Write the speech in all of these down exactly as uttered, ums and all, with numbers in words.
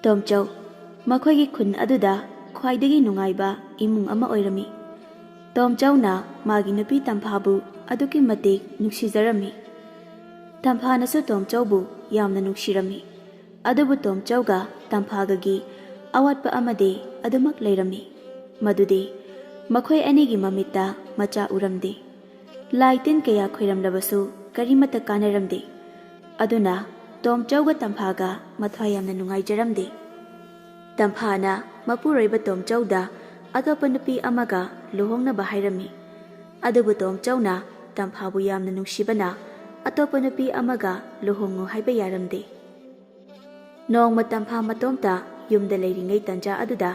ꯇꯣꯝꯆꯧ, ꯃꯈꯣꯏꯒꯤ ꯈꯨꯟ ꯑꯗꯨꯗ ꯈ꯭ꯋꯥꯏꯗꯒꯤ ꯅꯨꯡꯉꯥꯏꯕ ꯏꯃꯨꯡ ꯑꯃ ꯑꯣꯏꯔꯝꯃꯤ꯫ ꯇꯣꯝꯆꯧꯅ ꯃꯥꯒꯤ ꯅꯨꯄꯤ ꯇꯝꯐꯥꯕꯨ ꯑꯗꯨꯛꯀꯤ ꯃꯇꯤꯛ ꯅꯨꯡꯁꯤꯖꯔꯝꯃꯤ꯫ ꯇꯝꯐꯥꯅꯁꯨ ꯇꯣꯝꯆꯧꯕꯨ ꯌꯥꯝꯅ ꯅꯨꯡꯁꯤꯔꯝꯃꯤ꯫ ꯑꯗꯨꯕꯨ ꯇꯣꯝꯆꯧꯒ ꯇꯝꯐꯥꯒꯒꯤ ꯑꯋꯥꯠꯄ ꯑꯃꯗꯤ ꯑꯗꯨꯃꯛ ꯂꯩꯔꯝꯃꯤ, ꯃꯗꯨꯗꯤ ꯃꯈꯣꯏ ꯑꯅꯤꯒꯤ ꯃꯃꯤꯠꯇ ꯃꯆꯥ ꯎꯔꯝꯗꯦ꯫ ꯂꯥꯏ ꯇꯤꯟ ꯀꯌꯥ ꯈꯣꯏꯔꯝꯂꯕꯁꯨ ꯀꯔꯤꯃꯠꯇ ꯀꯥꯟꯅꯔꯝꯗꯦ꯫ ꯑꯗꯨꯅ ꯇꯣꯝꯆꯧꯒ ꯇꯝꯐꯥꯒ ꯃꯊ꯭ꯋꯥꯏ ꯌꯥꯝꯅ ꯅꯨꯡꯉꯥꯏꯖꯔꯝꯗꯦ꯫ ꯇꯝꯐꯥꯅ ꯃꯄꯨꯔꯣꯏꯕ ꯇꯣꯝꯆꯧꯗ ꯑꯇꯣꯞꯄ ꯅꯨꯄꯤ ꯑꯃꯒ ꯂꯨꯍꯣꯡꯅꯕ ꯍꯥꯏꯔꯝꯃꯤ꯫ ꯑꯗꯨꯕꯨ ꯇꯣꯝꯆꯧꯅ ꯇꯝꯐꯥꯕꯨ ꯌꯥꯝꯅ ꯅꯨꯡꯁꯤꯕꯅ ꯑꯇꯣꯞꯄ ꯅꯨꯄꯤ ꯑꯃꯒ ꯂꯨꯍꯣꯡꯉꯨ ꯍꯥꯏꯕ ꯌꯥꯔꯝꯗꯦ꯫ ꯅꯣꯡꯃ ꯇꯝꯐꯥ ꯃꯇꯣꯝꯇ ꯌꯨꯝꯗ ꯂꯩꯔꯤꯉꯩ ꯇꯟꯖꯥ ꯑꯗꯨꯗ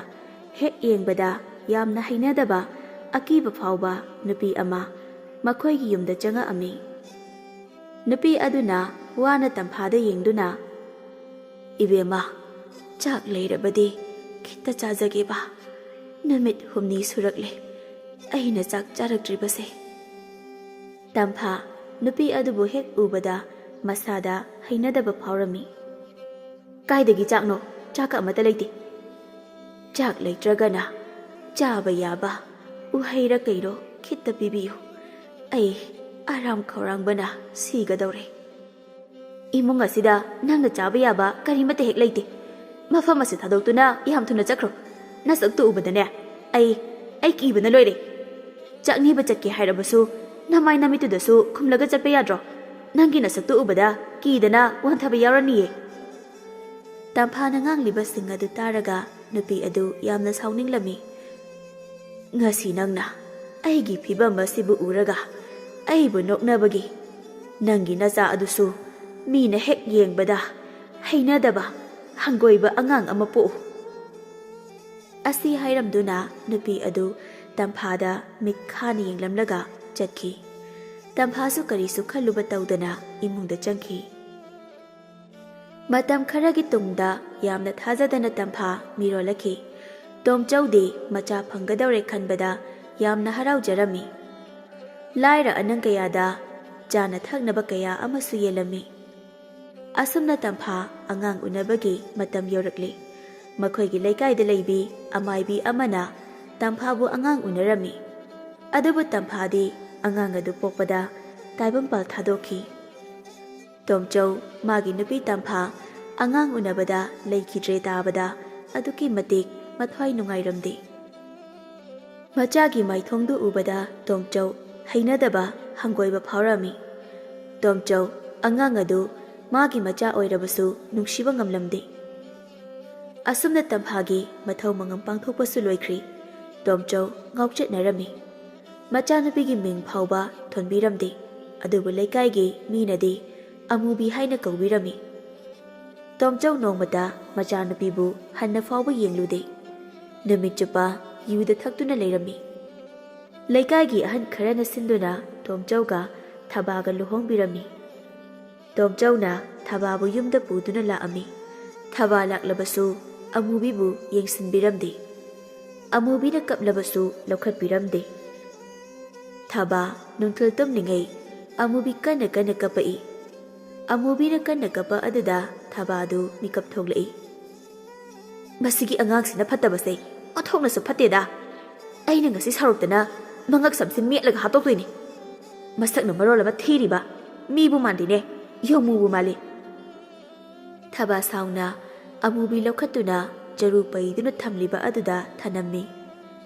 ꯍꯦꯛ ꯌꯦꯡꯕꯗ ꯌꯥꯝꯅ ꯍꯩꯅꯗꯕ, ꯑꯀꯤꯕ ꯐꯥꯎꯕ ꯅꯨꯄꯤ ꯑꯃ ꯃꯈꯣꯏꯒꯤ ꯌꯨꯝꯗ ꯆꯪꯉꯛꯑꯝꯃꯤ꯫ ꯅꯨꯄꯤ ꯑꯗꯨꯅ ꯋꯥꯅ ꯇꯝꯐꯥꯗ ꯌꯦꯡꯗꯨꯅ, "ꯏꯕꯦꯝꯃ, ꯆꯥꯛ ꯂꯩꯔꯕꯗꯤ ꯈꯤꯠꯇ ꯆꯥꯖꯒꯦꯕ꯫ ꯅꯨꯃꯤꯠ ꯍꯨꯝꯅꯤ ꯁꯨꯔꯛꯂꯦ ꯑꯩꯅ ꯆꯥꯛ ꯆꯥꯔꯛꯇ꯭ꯔꯤꯕꯁꯦ꯫" ꯇꯝꯐꯥ ꯅꯨꯄꯤ ꯑꯗꯨꯕꯨ ꯍꯦꯛ ꯎꯕꯗ ꯃꯁꯥꯗ ꯍꯩꯅꯗꯕ ꯐꯥꯎꯔꯝꯃꯤ꯫ "ꯀꯥꯏꯗꯒꯤ ꯆꯥꯛꯅꯣ? ꯆꯥꯛꯀ ꯑꯃꯠꯇ ꯂꯩꯇꯦ꯫" "ꯆꯥꯛ ꯂꯩꯇ꯭ꯔꯒꯅ ꯆꯥꯕ ꯌꯥꯕ ꯎꯍꯩꯔ ꯀꯩꯔꯣ ꯈꯤꯠꯇ ꯄꯤꯕꯤꯌꯨ꯫ ꯑꯩ ꯑꯔꯥꯝ ꯈꯧꯔꯥꯡꯕꯅ ꯁꯤꯒꯗꯧꯔꯦ꯫" "ꯏꯃꯨꯡ ꯑꯁꯤꯗ ꯅꯪꯅ ꯆꯥꯕ ꯌꯥꯕ ꯀꯔꯤꯃꯠꯇ ꯍꯦꯛ ꯂꯩꯇꯦ꯫ ꯃꯐꯝ ꯑꯁꯤ ꯊꯥꯗꯣꯛꯇꯨꯅ ꯌꯥꯝ ꯊꯨꯅ ꯆꯠꯈ꯭ꯔꯣ꯫ ꯅꯁꯛꯇꯨ ꯎꯕꯗꯅꯦ ꯑꯩ, ꯑꯩ ꯀꯤꯕꯅ ꯂꯣꯏꯔꯦ꯫ ꯆꯥꯛꯅꯤꯕ ꯆꯠꯀꯦ ꯍꯥꯏꯔꯕꯁꯨ ꯅꯃꯥꯏ ꯅꯃꯤꯠꯇꯨꯗꯁꯨ ꯈꯨꯝꯂꯒ ꯆꯠꯄ ꯌꯥꯗ꯭ꯔꯣ? ꯅꯪꯒꯤ ꯅꯁꯛꯇꯨ ꯎꯕꯗ ꯀꯤꯗꯅ ꯋꯥꯟꯊꯕ ꯌꯥꯎꯔꯅꯤꯌꯦ꯫" ꯇꯝꯐꯥꯅ ꯉꯥꯡꯂꯤꯕꯁꯤꯡ ꯑꯗꯨ ꯇꯥꯔꯒ ꯅꯨꯄꯤ ꯑꯗꯨ ꯌꯥꯝꯅ ꯁꯥꯎꯅꯤꯡꯂꯝꯃꯤ꯫ "ꯉꯁꯤ ꯅꯪꯅ ꯑꯩꯒꯤ ꯐꯤꯕꯝ ꯑꯁꯤꯕꯨ ꯎꯔꯒ ꯑꯩꯕꯨ ꯅꯣꯛꯅꯕꯒꯤ ꯅꯪꯒꯤ ꯅꯆꯥ ꯑꯗꯨꯁꯨ ꯃꯤꯅ ꯍꯦꯛ ꯌꯦꯡꯕꯗ ꯍꯩꯅꯗꯕ ꯍꯪꯒꯣꯏꯕ ꯑꯉꯥꯡ ꯑꯃ ꯄꯣꯛꯎ꯫" ꯑꯁꯤ ꯍꯥꯏꯔꯝꯗꯨꯅ ꯅꯨꯄꯤ ꯑꯗꯨ ꯇꯝꯐꯥꯗ ꯃꯤꯠ ꯈꯥꯅ ꯌꯦꯡꯂꯝꯂꯒ ꯆꯠꯈꯤ꯫ ꯇꯝꯐꯥꯁꯨ ꯀꯔꯤꯁꯨ ꯈꯜꯂꯨꯕ ꯇꯧꯗꯅ ꯏꯃꯨꯡꯗ ꯆꯪꯈꯤ꯫ ꯃꯇꯝ ꯈꯔꯒꯤ ꯇꯨꯡꯗ ꯌꯥꯝꯅ ꯊꯥꯖꯗꯅ ꯇꯝꯐꯥ ꯃꯤꯔꯣꯜꯂꯛꯈꯤ꯫ ꯇꯣꯝꯆꯧꯗꯤ ꯃꯆꯥ ꯐꯪꯒꯗꯧꯔꯦ ꯈꯟꯕꯗ ꯌꯥꯝꯅ ꯍꯔꯥꯎꯖꯔꯝꯃꯤ꯫ ꯂꯥꯏꯔ ꯑꯅꯪ ꯀꯌꯥꯗ ꯆꯥꯅ ꯊꯛꯅꯕ ꯀꯌꯥ ꯑꯃꯁꯨ ꯌꯦꯜꯂꯝꯃꯤ꯫ ꯑꯁꯨꯝꯅ ꯇꯝꯐꯥ ꯑꯉꯥꯡ ꯎꯅꯕꯒꯤ ꯃꯇꯝ ꯌꯧꯔꯛꯂꯤ꯫ ꯃꯈꯣꯏꯒꯤ ꯂꯩꯀꯥꯏꯗ ꯂꯩꯕꯤ ꯑꯃꯥꯏꯕꯤ ꯑꯃꯅ ꯇꯝꯐꯥꯕꯨ ꯑꯉꯥꯡ ꯎꯅꯔꯝꯃꯤ꯫ ꯑꯗꯨꯕꯨ ꯇꯝꯐꯥꯗꯤ ꯑꯉꯥꯡ ꯑꯗꯨ ꯄꯣꯛꯄꯗ ꯇꯥꯏꯕꯪꯄꯥꯜ ꯊꯥꯗꯣꯛꯈꯤ꯫ ꯇꯣꯝꯆꯧ ꯃꯥꯒꯤ ꯅꯨꯄꯤ ꯇꯝꯐꯥ ꯑꯉꯥꯡ ꯎꯅꯕꯗ ꯂꯩꯈꯤꯗ꯭ꯔꯦ ꯇꯥꯕꯗ ꯑꯗꯨꯛꯀꯤ ꯃꯇꯤꯛ ꯃꯊ꯭ꯋꯥꯏ ꯅꯨꯡꯉꯥꯏꯔꯝꯗꯦ꯫ ꯃꯆꯥꯒꯤ ꯃꯥꯏꯊꯣꯡꯗꯨ ꯎꯕꯗ ꯇꯣꯝꯆꯧ ꯍꯩꯅꯗꯕ ꯍꯪꯒꯣꯏꯕ ꯐꯥꯎꯔꯝꯃꯤ꯫ ꯇꯣꯝꯆꯧ ꯑꯉꯥꯡ ꯑꯗꯨ ꯃꯥꯒꯤ ꯃꯆꯥ ꯑꯣꯏꯔꯕꯁꯨ ꯅꯨꯡꯁꯤꯕ ꯉꯝꯂꯝꯗꯦ꯫ ꯑꯁꯨꯝꯅ ꯇꯝꯐꯥꯒꯤ ꯃꯊꯧ ꯃꯉꯝ ꯄꯥꯡꯊꯣꯛꯄꯁꯨ ꯂꯣꯏꯈ꯭ꯔꯤ꯫ ꯇꯣꯝꯆꯧ ꯉꯥꯎꯆꯠꯅꯔꯝꯃꯤ꯫ ꯃꯆꯥꯅꯨꯄꯤꯒꯤ ꯃꯤꯡ ꯐꯥꯎꯕ ꯊꯣꯟꯕꯤꯔꯝꯗꯦ꯫ ꯑꯗꯨꯕꯨ ꯂꯩꯀꯥꯏꯒꯤ ꯃꯤꯅꯗꯤ ꯑꯃꯨꯕꯤ ꯍꯥꯏꯅ ꯀꯧꯕꯤꯔꯝꯃꯤ꯫ ꯇꯣꯝꯆꯧ ꯅꯣꯡꯃꯇ ꯃꯆꯥꯅꯨꯄꯤꯕꯨ ꯍꯟꯅ ꯐꯥꯎꯕ ꯌꯦꯡꯂꯨꯗꯦ꯫ ꯅꯨꯃꯤꯠ ꯆꯨꯞꯄ ꯌꯨꯗ ꯊꯛꯇꯨꯅ ꯂꯩꯔꯝꯃꯤ꯫ ꯂꯩꯀꯥꯏꯒꯤ ꯑꯍꯟ ꯈꯔꯅ ꯁꯤꯟꯗꯨꯅ ꯇꯣꯝꯆꯧꯒ ꯊꯕꯥꯒ ꯂꯨꯍꯣꯡꯕꯤꯔꯝꯃꯤ꯫ ꯇꯣꯝꯆꯧꯅ ꯊꯕꯥꯕꯨ ꯌꯨꯝꯗ ꯄꯨꯗꯨꯅ ꯂꯥꯛꯑꯝꯃꯤ꯫ ꯊꯕꯥ ꯂꯥꯛꯂꯕꯁꯨ ꯑꯃꯨꯕꯤꯕꯨ ꯌꯦꯡꯁꯤꯟꯕꯤꯔꯝꯗꯦ꯫ ꯑꯃꯨꯕꯤꯅ ꯀꯞꯂꯕꯁꯨ ꯂꯧꯈꯠꯄꯤꯔꯝꯗꯦ꯫ ꯊꯕꯥ ꯅꯨꯡꯊꯤꯜ ꯇꯨꯝꯂꯤꯉꯩ ꯑꯃꯨꯕꯤ ꯀꯟꯅ ꯀꯟꯅ ꯀꯞꯄꯛꯏ꯫ ꯑꯃꯨꯕꯤꯅ ꯀꯟꯅ ꯀꯞꯄ ꯑꯗꯨꯗ ꯊꯕꯥꯗꯨ ꯃꯤꯀꯞ ꯊꯣꯛꯂꯛꯏ꯫ "ꯃꯁꯤꯒꯤ ꯑꯉꯥꯡꯁꯤꯅ ꯐꯠꯇꯕꯁꯦ ꯑꯣꯟꯊꯣꯛꯅꯁꯨ ꯐꯠꯇꯦꯗ꯫ ꯑꯩꯅ ꯉꯁꯤ ꯁꯥꯎꯔꯛꯇꯅ ꯃꯉꯛ ꯁꯝꯁꯤ ꯃꯦꯠꯂꯒ ꯍꯥꯠꯇꯣꯛꯇꯣꯏꯅꯤ꯫ ꯃꯁꯛꯅ ꯃꯔꯣꯜ ꯑꯃ ꯊꯤꯔꯤꯕ, ꯃꯤꯕꯨ ꯃꯥꯟꯗꯦꯅꯦ, ꯌꯣꯡꯃꯨꯕꯨ ꯃꯥꯜꯂꯤ꯫" ꯊꯕꯥ ꯁꯥꯎꯅ ꯑꯃꯨꯕꯤ ꯂꯧꯈꯠꯇꯨꯅ ꯆꯔꯨ ꯄꯩꯗꯨꯅ ꯊꯝꯂꯤꯕ ꯑꯗꯨꯗ ꯊꯅꯝꯃꯤ꯫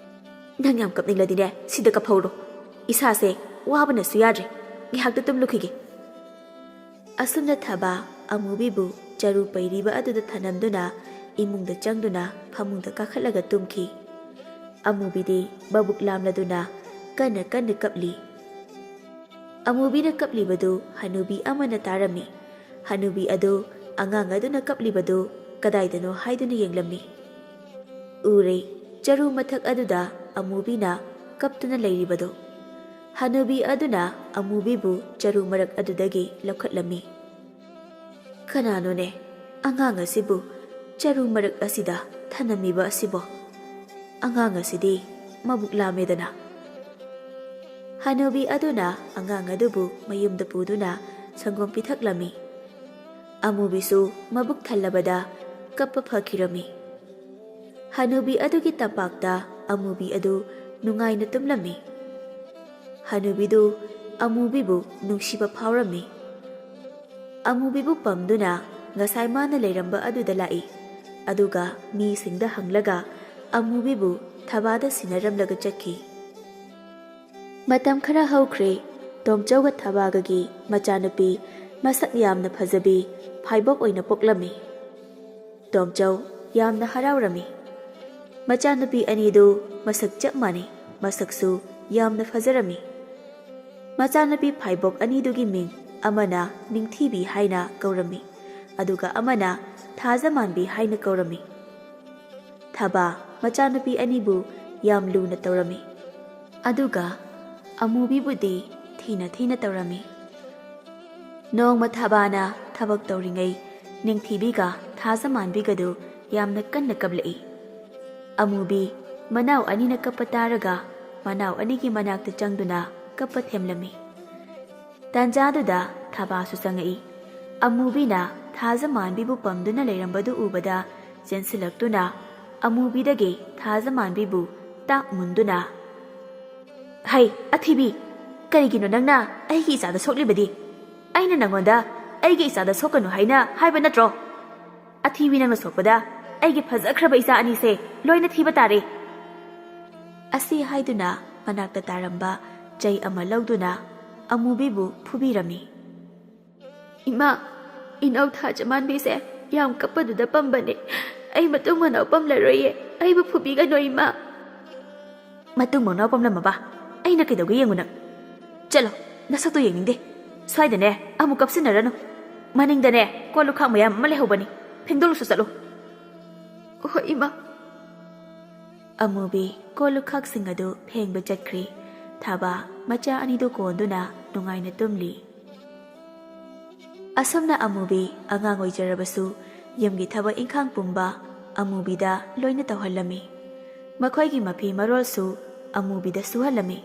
"ꯅꯪ ꯌꯥꯝ ꯀꯞꯅꯤꯡꯂꯗꯤꯅꯦ, ꯁꯤꯗ ꯀꯞꯍꯧꯔꯣ꯫ ꯏꯁꯥꯁꯦ ꯋꯥꯕꯅꯁꯨ ꯌꯥꯗ꯭ꯔꯦ꯫ ꯉꯥꯏꯍꯥꯛꯇ ꯇꯨꯝꯂꯨꯈꯤꯒꯦ꯫" ꯑꯁꯨꯝꯅ ꯊꯕꯥ ꯑꯃꯨꯕꯤꯕꯨ ꯆꯔꯨ ꯄꯩꯔꯤꯕ ꯑꯗꯨꯗ ꯊꯅꯝꯗꯨꯅ ꯏꯃꯨꯡꯗ ꯆꯪꯗꯨꯅ ꯐꯃꯨꯡꯗ ꯀꯥꯈꯠꯂꯒ ꯇꯨꯝꯈꯤ꯫ ꯑꯃꯨꯕꯤꯗꯤ ꯃꯕꯨꯛ ꯂꯥꯝꯂꯗꯨꯅ ꯀꯟꯅ ꯀꯟꯅ ꯀꯞꯂꯤ꯫ ꯑꯃꯨꯕꯤꯅ ꯀꯞꯂꯤꯕꯗꯨ ꯍꯅꯨꯕꯤ ꯑꯃꯅ ꯇꯥꯔꯝꯃꯤ꯫ ꯍꯅꯨꯕꯤ ꯑꯗꯨ ꯑꯉꯥꯡ ꯑꯗꯨꯅ ꯀꯞꯂꯤꯕꯗꯨ ꯀꯗꯥꯏꯗꯅꯣ ꯍꯥꯏꯗꯨꯅ ꯌꯦꯡꯂꯝꯃꯤ꯫ ꯎꯔꯦ, ꯆꯔꯨ ꯃꯊꯛ ꯑꯗꯨꯗ ꯑꯃꯨꯕꯤꯅ ꯀꯞꯇꯨꯅ ꯂꯩꯔꯤꯕꯗꯨ꯫ ꯍꯅꯨꯕꯤ ꯑꯗꯨꯅ ꯑꯃꯨꯕꯤꯕꯨ ꯆꯔꯨ ꯃꯔꯛ ꯑꯗꯨꯗꯒꯤ ꯂꯧꯈꯠꯂꯝꯃꯤ꯫ "ꯀꯅꯥꯅꯣꯅꯦ ꯑꯉꯥꯡ ꯑꯁꯤꯕꯨ ꯆꯔꯨ ꯃꯔꯛ ꯑꯁꯤꯗ ꯊꯅꯝꯃꯤꯕ ꯑꯁꯤꯕꯣ? ꯑꯉꯥꯡ ꯑꯁꯤꯗꯤ ꯃꯕꯨꯛ ꯂꯥꯝꯃꯦꯗꯅ꯫" ꯍꯅꯨꯕꯤ ꯑꯗꯨꯅ ꯑꯉꯥꯡ ꯑꯗꯨꯕꯨ ꯃꯌꯨꯝꯗ ꯄꯨꯗꯨꯅ ꯁꯪꯒꯣꯝ ꯄꯤꯊꯛꯂꯝꯃꯤ꯫ ꯑꯃꯨꯕꯤꯁꯨ ꯃꯕꯨꯛ ꯊꯜꯂꯕꯗ ꯀꯞꯄ ꯐꯈꯤꯔꯝꯃꯤ꯫ ꯍꯅꯨꯕꯤ ꯑꯗꯨꯒꯤ ꯇꯝꯄꯥꯛꯇ ꯑꯃꯨꯕꯤ ꯑꯗꯨ ꯅꯨꯡꯉꯥꯏꯅ ꯇꯨꯝꯂꯝꯃꯤ꯫ ꯍꯅꯨꯕꯤꯗꯨ ꯑꯃꯨꯕꯤꯕꯨ ꯅꯨꯡꯁꯤꯕ ꯐꯥꯎꯔꯝꯃꯤ꯫ ꯑꯃꯨꯕꯤꯕꯨ ꯄꯝꯗꯨꯅ ꯉꯁꯥꯏ ꯃꯥꯅ ꯂꯩꯔꯝꯕ ꯑꯗꯨꯗ ꯂꯥꯛꯏ꯫ ꯑꯗꯨꯒ ꯃꯤꯁꯤꯡꯗ ꯍꯪꯂꯒ ꯑꯃꯨꯕꯤꯕꯨ ꯊꯕꯥꯗ ꯁꯤꯟꯅꯔꯝꯂꯒ ꯆꯠꯈꯤ꯫ ꯃꯇꯝ ꯈꯔ ꯍꯧꯈ꯭ꯔꯦ꯫ ꯇꯣꯝꯆꯧꯒ ꯊꯕꯥꯒꯒꯤ ꯃꯆꯥꯅꯨꯄꯤ ꯃꯁꯛ ꯌꯥꯝꯅ ꯐꯖꯕꯤ ꯐꯥꯏꯕꯣꯛ ꯑꯣꯏꯅ ꯄꯣꯛꯂꯝꯃꯤ꯫ ꯇꯣꯝꯆꯧ ꯌꯥꯝꯅ ꯍꯔꯥꯎꯔꯝꯃꯤ꯫ ꯃꯆꯥꯅꯨꯄꯤ ꯑꯅꯤꯗꯨ ꯃꯁꯛ ꯆꯞ ꯃꯥꯟꯅꯩ꯫ ꯃꯁꯛꯁꯨ ꯌꯥꯝꯅ ꯐꯖꯔꯝꯃꯤ꯫ ꯃꯆꯥꯅꯨꯄꯤ ꯐꯥꯏꯕꯣꯛ ꯑꯅꯤꯗꯨꯒꯤ ꯃꯤꯡ ꯑꯃꯅ ꯅꯤꯡꯊꯤꯕꯤ ꯍꯥꯏꯅ ꯀꯧꯔꯝꯃꯤ, ꯑꯗꯨꯒ ꯑꯃꯅ ꯊꯥꯖꯃꯥꯟꯕꯤ ꯍꯥꯏꯅ ꯀꯧꯔꯝꯃꯤ꯫ ꯊꯕꯥ ꯃꯆꯥꯅꯨꯄꯤ ꯑꯅꯤꯕꯨ ꯌꯥꯝ ꯂꯨꯅ ꯇꯧꯔꯝꯃꯤ, ꯑꯗꯨꯒ ꯑꯃꯨꯕꯤꯕꯨꯗꯤ ꯊꯤꯅ ꯊꯤꯅ ꯇꯧꯔꯝꯃꯤ꯫ ꯅꯣꯡꯃ ꯊꯕꯥꯅ ꯊꯕꯛ ꯇꯧꯔꯤꯉꯩ ꯅꯤꯡꯊꯤꯕꯤꯒ ꯊꯥꯖꯃꯥꯟꯕꯤꯒꯗꯨ ꯌꯥꯝꯅ ꯀꯟꯅ ꯀꯞꯂꯛꯏ꯫ ꯑꯃꯨꯕꯤ ꯃꯅꯥꯎ ꯑꯅꯤꯅ ꯀꯞꯄ ꯇꯥꯔꯒ ꯃꯅꯥꯎ ꯑꯅꯤꯒꯤ ꯃꯅꯥꯛꯇ ꯆꯪꯗꯨꯅ ꯀꯞꯄ ꯊꯦꯝꯂꯝꯃꯤ꯫ ꯇꯥꯟꯖꯥꯗꯨꯗ ꯊꯕꯥꯁꯨ ꯆꯪꯉꯛꯏ꯫ ꯑꯃꯨꯕꯤꯅ ꯊꯥꯖꯃꯥꯟꯕꯤꯕꯨ ꯄꯝꯗꯨꯅ ꯂꯩꯔꯝꯕꯗꯨ ꯎꯕꯗ ꯆꯦꯟꯁꯤꯜꯂꯛꯇꯨꯅ ꯑꯃꯨꯕꯤꯗꯒꯤ ꯊꯥꯖꯃꯥꯟꯕꯤꯕꯨ ꯇꯥꯛ ꯃꯨꯟꯗꯨꯅ, "ꯍꯩ, ꯑꯊꯤꯕꯤ, ꯀꯔꯤꯒꯤꯅꯣ ꯅꯪꯅ ꯑꯩꯒꯤ ꯏꯆꯥꯗ ꯁꯣꯛꯂꯤꯕꯗꯤ? ꯑꯩꯅ ꯅꯪꯉꯣꯟꯗ ꯑꯩꯒꯤ ꯏꯆꯥꯗ ꯁꯣꯛꯀꯅꯨ ꯍꯥꯏꯅ ꯍꯥꯏꯕ ꯅꯠꯇ꯭ꯔꯣ? ꯑꯊꯤꯕꯤ ꯅꯪꯅ ꯁꯣꯛꯄꯗ ꯑꯩꯒꯤ ꯐꯖꯈ꯭ꯔꯕ ꯏꯆꯥ ꯑꯅꯤꯁꯦ ꯂꯣꯏꯅ ꯊꯤꯕ ꯇꯥꯔꯦ!" ꯑꯁꯤ ꯍꯥꯏꯗꯨꯅ ꯃꯅꯥꯛꯇ ꯇꯥꯔꯝꯕ ꯆꯩ ꯑꯃ ꯂꯧꯗꯨꯅ ꯑꯃꯨꯕꯤꯕꯨ ꯐꯨꯕꯤꯔꯝꯃꯤ꯫ "ꯏꯃꯥ, ꯏꯅꯥꯎ ꯊꯥꯖꯃꯥꯟꯕꯤꯁꯦ ꯌꯥꯝ ꯀꯞꯄꯗꯨꯗ ꯄꯝꯕꯅꯦ꯫ ꯑꯩ ꯃꯇꯨꯡ ꯃꯅꯥꯎ ꯄꯝꯂꯔꯣꯏꯌꯦ꯫ ꯑꯩꯕꯨ ꯐꯨꯕꯤꯒꯅꯨ, ꯏꯃꯥ꯫" "ꯃꯇꯨꯡ ꯃꯅꯥꯎ ꯄꯝꯂꯝꯃꯕ? ꯑꯩꯅ ꯀꯩꯗꯧꯒꯦ ꯌꯦꯡꯉꯨ ꯅꯪ꯫ ꯆꯠꯂꯣ, ꯅꯁꯛꯇꯣ ꯌꯦꯡꯅꯤꯡꯗꯦ꯫ ꯁ꯭ꯋꯥꯏꯗꯅꯦ ꯑꯃꯨꯛ ꯀꯞꯁꯤꯟꯅꯔꯅꯨ꯫ ꯃꯅꯤꯡꯗꯅꯦ ꯀꯣꯜ ꯂꯨꯈꯥꯛ ꯃꯌꯥꯝ ꯑꯃ ꯂꯩꯍꯧꯕꯅꯤ꯫ ꯐꯦꯡꯗꯣꯛꯂꯨꯁꯨ ꯆꯠꯂꯨ꯫" "ꯍꯣꯏ, ꯏꯃꯥ꯫" ꯑꯃꯨꯕꯤ ꯀꯣꯜ ꯂꯨꯈꯥꯛꯁꯤꯡ ꯑꯗꯨ ꯐꯦꯡꯕ ꯆꯠꯈ꯭ꯔꯤ꯫ ꯊꯥꯕ ꯃꯆꯥ ꯑꯅꯤꯗꯨ ꯀꯣꯟꯗꯨꯅ ꯅꯨꯡꯉꯥꯏꯅ ꯇꯨꯝꯂꯤ꯫ ꯑꯁꯨꯝꯅ ꯑꯃꯨꯕꯤ ꯑꯉꯥꯡ ꯑꯣꯏꯖꯔꯕꯁꯨ ꯌꯨꯝꯒꯤ ꯊꯕꯛ ꯏꯪꯈꯥꯡ ꯄꯨꯝꯕ ꯑꯃꯨꯕꯤꯗ ꯂꯣꯏꯅ ꯇꯧꯍꯜꯂꯝꯃꯤ꯫ ꯃꯈꯣꯏꯒꯤ ꯃꯐꯤ ꯃꯔꯣꯜꯁꯨ ꯑꯃꯨꯕꯤꯗ ꯁꯨꯍꯜꯂꯝꯃꯤ꯫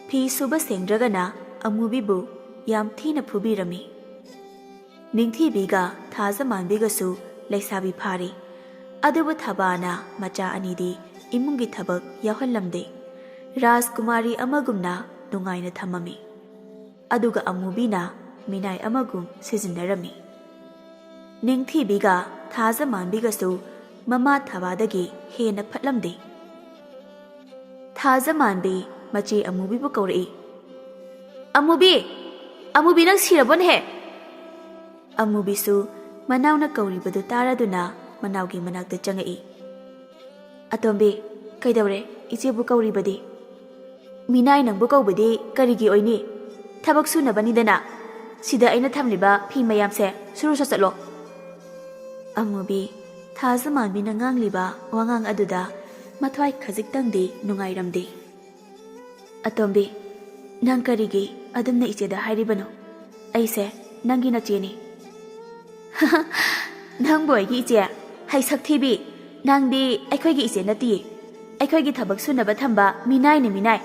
ꯐꯤ ꯁꯨꯕ ꯁꯦꯡꯗ꯭ꯔꯒꯅ ꯑꯃꯨꯕꯤꯕꯨ ꯌꯥꯝ ꯊꯤꯅ ꯐꯨꯕꯤꯔꯝꯃꯤ꯫ ꯅꯤꯡꯊꯤꯕꯤꯒ ꯊꯥꯖꯃꯥꯟꯕꯤꯒꯁꯨ ꯂꯩꯁꯥꯕꯤ ꯐꯥꯔꯦ꯫ ꯑꯗꯨꯕꯨ ꯊꯕꯥꯅ ꯃꯆꯥ ꯑꯅꯤꯗꯤ ꯏꯃꯨꯡꯒꯤ ꯊꯕꯛ ꯌꯥꯎꯍꯜꯂꯝꯗꯦ꯫ ꯔꯥꯖꯀꯨꯃꯥꯔꯤ ꯑꯃꯒꯨꯝꯅ ꯅꯨꯡꯉꯥꯏꯅ ꯊꯝꯃꯝꯃꯤ꯫ ꯑꯗꯨꯒ ꯑꯃꯨꯕꯤꯅ ꯃꯤꯅꯥꯏ ꯑꯃꯒꯨꯝ ꯁꯤꯖꯤꯟꯅꯔꯝꯃꯤ꯫ ꯅꯤꯡꯊꯤꯕꯤꯒ ꯊꯥꯖꯃꯥꯟꯕꯤꯒꯁꯨ ꯃꯃꯥ ꯊꯕꯥꯗꯒꯤ ꯍꯦꯟꯅ ꯐꯠꯂꯝꯗꯦ꯫ ꯊꯥꯖꯃꯥꯟꯕꯤ ꯃꯆꯦ ꯑꯃꯨꯕꯤꯕꯨ ꯀꯧꯔꯛꯏ꯫ "ꯑꯃꯨꯕꯤ! ꯑꯃꯨꯕꯤ, ꯅꯪ ꯁꯤꯔꯕꯣꯅꯦꯍꯦ?" ꯑꯃꯨꯕꯤꯁꯨ ꯃꯅꯥꯎꯅ ꯀꯧꯔꯤꯕꯗꯨ ꯇꯥꯔꯗꯨꯅ ꯃꯅꯥꯎꯒꯤ ꯃꯅꯥꯛꯇ ꯆꯪꯉꯛꯏ꯫ "ꯑꯇꯣꯝꯕꯤ, ꯀꯩꯗꯧꯔꯦ? ꯏꯆꯦꯕꯨ ꯀꯧꯔꯤꯕꯗꯤ?" "ꯃꯤꯅꯥꯏ ꯅꯪꯕꯨ ꯀꯧꯕꯗꯤ ꯀꯔꯤꯒꯤ ꯑꯣꯏꯅꯤ? ꯊꯕꯛ ꯁꯨꯅꯕꯅꯤꯗꯅ꯫ ꯁꯤꯗ ꯑꯩꯅ ꯊꯝꯂꯤꯕ ꯐꯤ ꯃꯌꯥꯝꯁꯦ ꯁꯨꯔꯨꯆꯣ ꯆꯠꯂꯣ꯫" ꯑꯃꯨꯕꯤ ꯊꯥꯖꯃꯥꯟꯕꯤꯅ ꯉꯥꯡꯂꯤꯕ ꯋꯥꯉꯥꯡ ꯑꯗꯨꯗ ꯃꯊ꯭ꯋꯥꯏ ꯈꯖꯤꯛꯇꯪꯗꯤ ꯅꯨꯡꯉꯥꯏꯔꯝꯗꯦ꯫ "ꯑꯇꯣꯝꯕꯤ, ꯅꯪ ꯀꯔꯤꯒꯤ ꯑꯗꯨꯝꯅ ꯏꯆꯦꯗ ꯍꯥꯏꯔꯤꯕꯅꯣ? ꯑꯩꯁꯦ ꯅꯪꯒꯤ ꯅꯆꯦꯅꯤ꯫" "ꯅꯪꯕꯨ ꯑꯩꯒꯤ ꯏꯆꯦ? ꯍꯩ ꯁꯛꯊꯤꯕꯤ, ꯅꯪꯗꯤ ꯑꯩꯈꯣꯏꯒꯤ ꯏꯆꯦ ꯅꯠꯇꯤꯌꯦ꯫ ꯑꯩꯈꯣꯏꯒꯤ ꯊꯕꯛ ꯁꯨꯅꯕ ꯊꯝꯕ ꯃꯤꯅꯥꯏꯅꯤ, ꯃꯤꯅꯥꯏ꯫"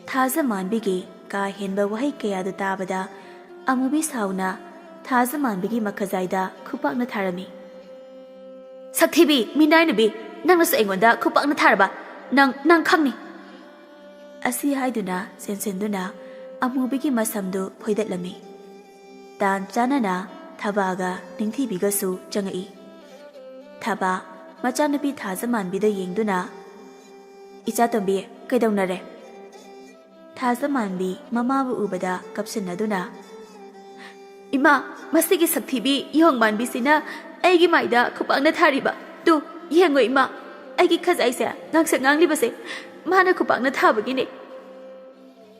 ꯊꯥꯖꯃꯥꯟꯕꯤꯒꯤ ꯀꯥ ꯍꯦꯟꯕ ꯋꯥꯍꯩ ꯀꯌꯥꯗꯨ ꯇꯥꯕꯗ ꯑꯃꯨꯕꯤ ꯁꯥꯎꯅ ꯊꯥꯖꯃꯥꯟꯕꯤꯒꯤ ꯃꯈꯖꯥꯏꯗ ꯈꯨꯄꯥꯛꯅ ꯊꯥꯔꯝꯃꯤ꯫ "ꯁꯛꯊꯤꯕꯤ, ꯃꯤꯅꯥꯏꯅꯨꯕꯤ, ꯅꯪꯅꯁꯨ ꯑꯩꯉꯣꯟꯗ ꯈꯨꯄꯥꯛꯅ ꯊꯥꯔꯕ? ꯅꯪ, ꯅꯪ ꯈꯪꯅꯤ!" ꯑꯁꯤ ꯍꯥꯏꯗꯨꯅ ꯆꯦꯟꯁꯤꯟꯗꯨꯅ ꯑꯃꯨꯕꯤꯒꯤ ꯃꯁꯝꯗꯨ ꯐꯣꯏꯗꯠꯂꯝꯃꯤ꯫ ꯇꯥꯟ ꯆꯥꯅꯅ ꯊꯕꯥꯒ ꯅꯤꯡꯊꯤꯕꯤꯒꯁꯨ ꯆꯪꯉꯛꯏ꯫ ꯊꯕꯥ ꯃꯆꯥꯅꯨꯄꯤ ꯊꯥꯖꯃꯥꯟꯕꯤꯗ ꯌꯦꯡꯗꯨꯅ, "ꯏꯆꯥꯇꯣꯝꯕꯤ, ꯀꯩꯗꯧꯅꯔꯦ?" ꯊꯥꯖꯃꯥꯟꯕꯤ ꯃꯃꯥꯕꯨ ꯎꯕꯗ ꯀꯞꯁꯤꯟꯅꯗꯨꯅ, "ꯏꯃꯥ, ꯃꯁꯤꯒꯤ ꯁꯛꯊꯤꯕꯤ ꯌꯣꯡ ꯃꯥꯟꯕꯤꯁꯤꯅ ꯑꯩꯒꯤ ꯃꯥꯏꯗ ꯈꯨꯄꯥꯛꯅ ꯊꯥꯔꯤꯕ꯫ ꯇꯨ, ꯌꯦꯡꯉꯣ ꯏꯃꯥ, ꯑꯩꯒꯤ ꯈꯖꯥꯏꯁꯦ ꯉꯥꯡꯁꯛ ꯉꯥꯡꯂꯤꯕꯁꯦ ꯃꯥꯅ ꯈꯨꯄꯥꯛꯅ ꯊꯥꯕꯒꯤꯅꯦ꯫"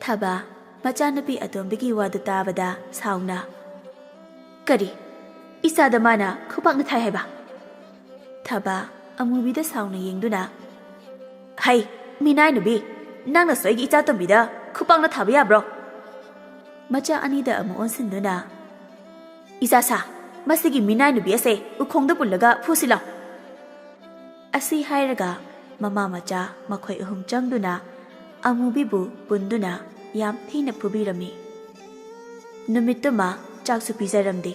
ꯊꯕꯥ ꯃꯆꯥꯅꯨꯄꯤ ꯑꯇꯣꯝꯕꯤꯒꯤ ꯋꯥꯗꯨ ꯇꯥꯕꯗ ꯁꯥꯎꯅ, "ꯀꯔꯤ? ꯏꯆꯥꯗ ꯃꯥꯅ ꯈꯨꯄꯥꯛꯅ ꯊꯥꯏ ꯍꯥꯏꯕ?" ꯊꯕꯥ ꯑꯃꯨꯕꯤꯗ ꯁꯥꯎꯅ ꯌꯦꯡꯗꯨꯅ, "ꯍꯩ, ꯃꯤꯅꯥꯏ ꯅꯨꯕꯤ, ꯅꯪꯅꯁꯨ ꯑꯩꯒꯤ ꯏꯆꯥꯇꯣꯝꯕꯤꯗ ꯈꯨꯄꯥꯛꯅ ꯊꯥꯕ ꯌꯥꯕ꯭ꯔꯣ?" ꯃꯆꯥ ꯑꯅꯤꯗ ꯑꯃꯨꯛ ꯑꯣꯟꯁꯤꯟꯗꯨꯅ, "ꯏꯆꯥ ꯁꯥ, ꯃꯁꯤꯒꯤ ꯃꯤꯅꯥꯏ ꯅꯨꯕꯤ ꯑꯁꯦ ꯎꯈꯣꯡꯗ ꯄꯨꯜꯂꯒ ꯐꯨꯁꯤ ꯂꯥꯎ꯫" ꯑꯁꯤ ꯍꯥꯏꯔꯒ ꯃꯃꯥ ꯃꯆꯥ ꯃꯈꯣꯏ ꯑꯍꯨꯝ ꯆꯪꯗꯨꯅ ꯑꯃꯨꯕꯤꯕꯨ ꯄꯨꯟꯗꯨꯅ ꯌꯥꯝ ꯊꯤꯅ ꯐꯨꯕꯤꯔꯝꯃꯤ꯫ ꯅꯨꯃꯤꯠꯇꯨꯃ ꯆꯥꯛꯁꯨ ꯄꯤꯖꯔꯝꯗꯦ꯫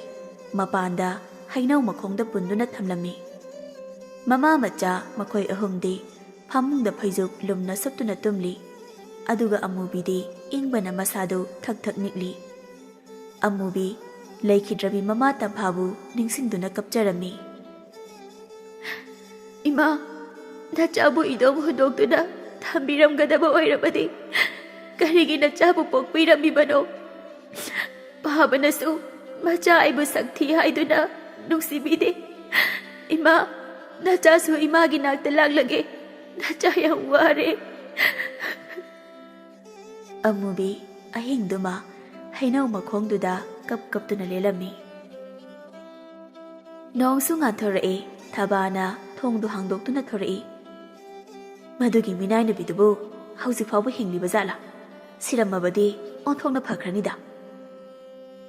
ꯃꯄꯥꯟꯗ ꯍꯩꯅꯧ ꯃꯈꯣꯡꯗ ꯄꯨꯟꯗꯨꯅ ꯊꯝꯂꯝꯃꯤ꯫ ꯃꯃꯥ ꯃꯆꯥ ꯃꯈꯣꯏ ꯑꯍꯨꯝꯗꯤ ꯐꯃꯨꯡꯗ ꯐꯩꯖꯨꯞ ꯂꯨꯝꯅ ꯁꯨꯞꯇꯨꯅ ꯇꯨꯝꯂꯤ꯫ ꯑꯗꯨꯒ ꯑꯃꯨꯕꯤꯗꯤ ꯏꯪꯕꯅ ꯃꯁꯥꯗꯨ ꯊꯛ ꯊꯛ ꯅꯤꯛꯂꯤ꯫ ꯑꯃꯨꯕꯤ ꯂꯩꯈꯤꯗ꯭ꯔꯕꯤ ꯃꯃꯥ ꯇꯝꯐꯥꯕꯨ ꯅꯤꯡꯁꯤꯡꯗꯨꯅ ꯀꯞꯆꯔꯝꯃꯤ꯫ "ꯏꯃꯥ, ꯅꯆꯥꯕꯨ ꯏꯗꯣꯝ ꯍꯨꯟꯗꯣꯛꯇꯨꯅ ꯊꯝꯕꯤꯔꯝꯒꯗꯕ ꯑꯣꯏꯔꯕꯗꯤ ꯀꯔꯤꯒꯤ ꯅꯆꯥꯕꯨ ꯄꯣꯛꯄꯤꯔꯝꯃꯤꯕꯅꯣ? ꯄꯥꯕꯅꯁꯨ ꯃꯆꯥ ꯑꯩꯕꯨ ꯁꯛ ꯊꯤ ꯍꯥꯏꯗꯨꯅ ꯅꯨꯡꯁꯤꯕꯤꯗꯦ꯫ ꯏꯃꯥ, ꯅꯆꯥꯁꯨ ꯏꯃꯥꯒꯤ ꯅꯥꯛꯇ ꯂꯥꯛꯂꯒꯦ꯫ ꯅꯆꯥ ꯌꯥꯝ ꯋꯥꯔꯦ꯫" ꯑꯃꯨꯕꯤ ꯑꯍꯤꯡꯗꯨꯃ ꯍꯩꯅꯧ ꯃꯈꯣꯡꯗꯨꯗ ꯀꯞ ꯀꯞꯇꯨꯅ ꯂꯦꯜꯂꯝꯃꯤ꯫ ꯅꯣꯡꯁꯨ ꯉꯥꯟꯊꯣꯔꯛꯑꯦ꯫ ꯊꯕꯥꯅ ꯊꯣꯡꯗꯨ ꯍꯥꯡꯗꯣꯛꯇꯨꯅ ꯊꯣꯔꯛꯏ꯫ "ꯃꯗꯨꯒꯤ ꯃꯤꯅꯥꯏ ꯅꯨꯄꯤꯗꯨꯕꯨ ꯍꯧꯖꯤꯛ ꯐꯥꯎꯕ ꯍꯤꯡꯂꯤꯕ ꯖꯥꯠꯂꯥ? ꯁꯤꯔꯝꯃꯕꯗꯤ ꯑꯣꯟꯊꯣꯛꯅ ꯐꯈ꯭ꯔꯅꯤꯗ꯫"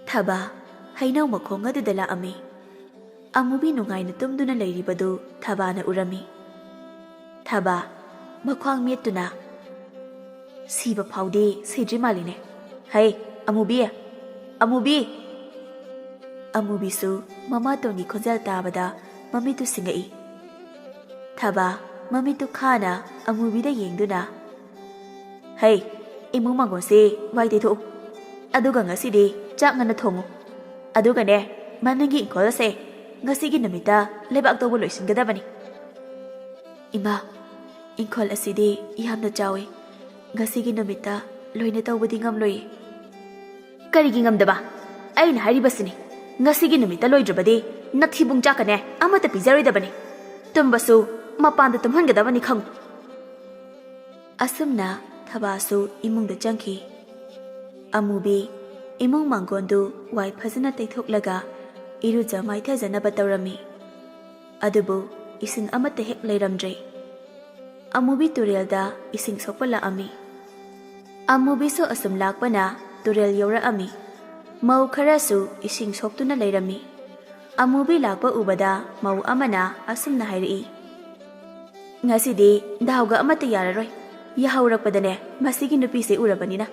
ꯊꯕꯥ ꯍꯩꯅꯧ ꯃꯈꯣꯡ ꯑꯗꯨꯗ ꯂꯥꯛꯑꯝꯃꯤ꯫ ꯑꯃꯨꯕꯤ ꯅꯨꯡꯉꯥꯏꯅ ꯇꯨꯝꯗꯨꯅ ꯂꯩꯔꯤꯕꯗꯨ ꯊꯕꯥꯅ ꯎꯔꯝꯃꯤ꯫ ꯊꯕꯥ ꯃꯈ꯭ꯋꯥꯡ ꯃꯦꯠꯇꯨꯅ, "ꯁꯤꯕ ꯐꯥꯎꯗꯤ ꯁꯤꯗ꯭ꯔꯤ ꯃꯥꯜꯂꯤꯅꯦ꯫ ꯍꯩ, ꯑꯃꯨꯕꯤ! ꯑꯃꯨꯕꯤ!" ꯑꯃꯨꯕꯤꯁꯨ ꯃꯃꯥꯇꯣꯟꯒꯤ ꯈꯣꯟꯖꯦꯜ ꯇꯥꯕꯗ ꯃꯃꯤꯠꯇꯨ ꯁꯤꯡꯉꯛꯏ꯫ ꯊꯕꯥ ꯃꯃꯤꯠꯇꯨ ꯈꯥꯅ ꯑꯃꯨꯕꯤꯗ ꯌꯦꯡꯗꯨꯅ, "ꯍꯩ, ꯏꯃꯨꯡ ꯃꯥꯡꯒꯣꯟꯁꯦ ꯋꯥꯏ ꯇꯩꯊꯣꯛꯎ꯫ ꯑꯗꯨꯒ ꯉꯁꯤꯗꯤ ꯆꯥꯛ ꯉꯟꯅ ꯊꯣꯡꯉꯨ꯫ ꯑꯗꯨꯒꯅꯦ, ꯃꯅꯤꯡꯒꯤ ꯏꯪꯈꯣꯜ ꯑꯁꯦ ꯉꯁꯤꯒꯤ ꯅꯨꯃꯤꯠꯇ ꯂꯩꯕꯥꯛ ꯇꯧꯕ ꯂꯣꯏꯁꯤꯟꯒꯗꯕꯅꯤ꯫" "ꯏꯃꯥ, ꯏꯪꯈꯣꯜ ꯑꯁꯤꯗꯤ ꯌꯥꯝꯅ ꯆꯥꯎꯏ꯫ ꯉꯁꯤꯒꯤ ꯅꯨꯃꯤꯠꯇ ꯂꯣꯏꯅ ꯇꯧꯕꯗꯤ ꯉꯝꯂꯣꯏꯌꯦ꯫" "ꯀꯔꯤꯒꯤ ꯉꯝꯗꯕ? ꯑꯩꯅ ꯍꯥꯏꯔꯤꯕꯁꯤꯅꯤ, ꯉꯁꯤꯒꯤ ꯅꯨꯃꯤꯠꯇ ꯂꯣꯏꯗ꯭ꯔꯕꯗꯤ ꯅꯊꯤꯕꯣꯡ ꯆꯥꯛꯀꯅꯦ ꯑꯃꯠꯇ ꯄꯤꯖꯔꯣꯏꯗꯕꯅꯤ꯫ ꯇꯨꯝꯕꯁꯨ ꯃꯄꯥꯟꯗ ꯇꯨꯝꯍꯟꯒꯗꯕꯅꯤ ꯈꯪꯉꯨ꯫" ꯑꯁꯨꯝꯅ ꯊꯕꯥꯁꯨ ꯏꯃꯨꯡꯗ ꯆꯪꯈꯤ꯫ ꯑꯃꯨꯕꯤ ꯏꯃꯨꯡ ꯃꯥꯡꯒꯣꯟꯗꯨ ꯋꯥꯏ ꯐꯖꯅ ꯇꯩꯊꯣꯛꯂꯒ ꯏꯔꯨꯖ ꯃꯥꯏꯊꯖꯅꯕ ꯇꯧꯔꯝꯃꯤ꯫ ꯑꯗꯨꯕꯨ ꯏꯁꯤꯡ ꯑꯃꯠꯇ ꯍꯦꯛ ꯂꯩꯔꯝꯗ꯭ꯔꯦ꯫ ꯑꯃꯨꯕꯤ ꯇꯨꯔꯦꯜꯗ ꯏꯁꯤꯡ ꯁꯣꯛꯄ ꯂꯥꯛꯑꯝꯃꯤ꯫ ꯑꯃꯨꯕꯤꯁꯨ ꯑꯁꯨꯝ ꯂꯥꯛꯄꯅ ꯇꯨꯔꯦꯜ ꯌꯧꯔꯛꯑꯝꯃꯤ꯫ ꯃꯧ ꯈꯔꯁꯨ ꯏꯁꯤꯡ ꯁꯣꯛꯇꯨꯅ ꯂꯩꯔꯝꯃꯤ꯫ ꯑꯃꯨꯕꯤ ꯂꯥꯛꯄ ꯎꯕꯗ ꯃꯧ ꯑꯃꯅ ꯑꯁꯨꯝꯅ ꯍꯥꯏꯔꯛꯏ, "ꯉꯁꯤꯗꯤ ꯗꯥꯎꯒ ꯑꯃꯠꯇ ꯌꯥꯔꯔꯣꯏ꯫ ꯌꯥꯍꯧꯔꯛꯄꯗꯅꯦ ꯃꯁꯤꯒꯤ ꯅꯨꯄꯤꯁꯦ ꯎꯔꯕꯅꯤꯅ꯫"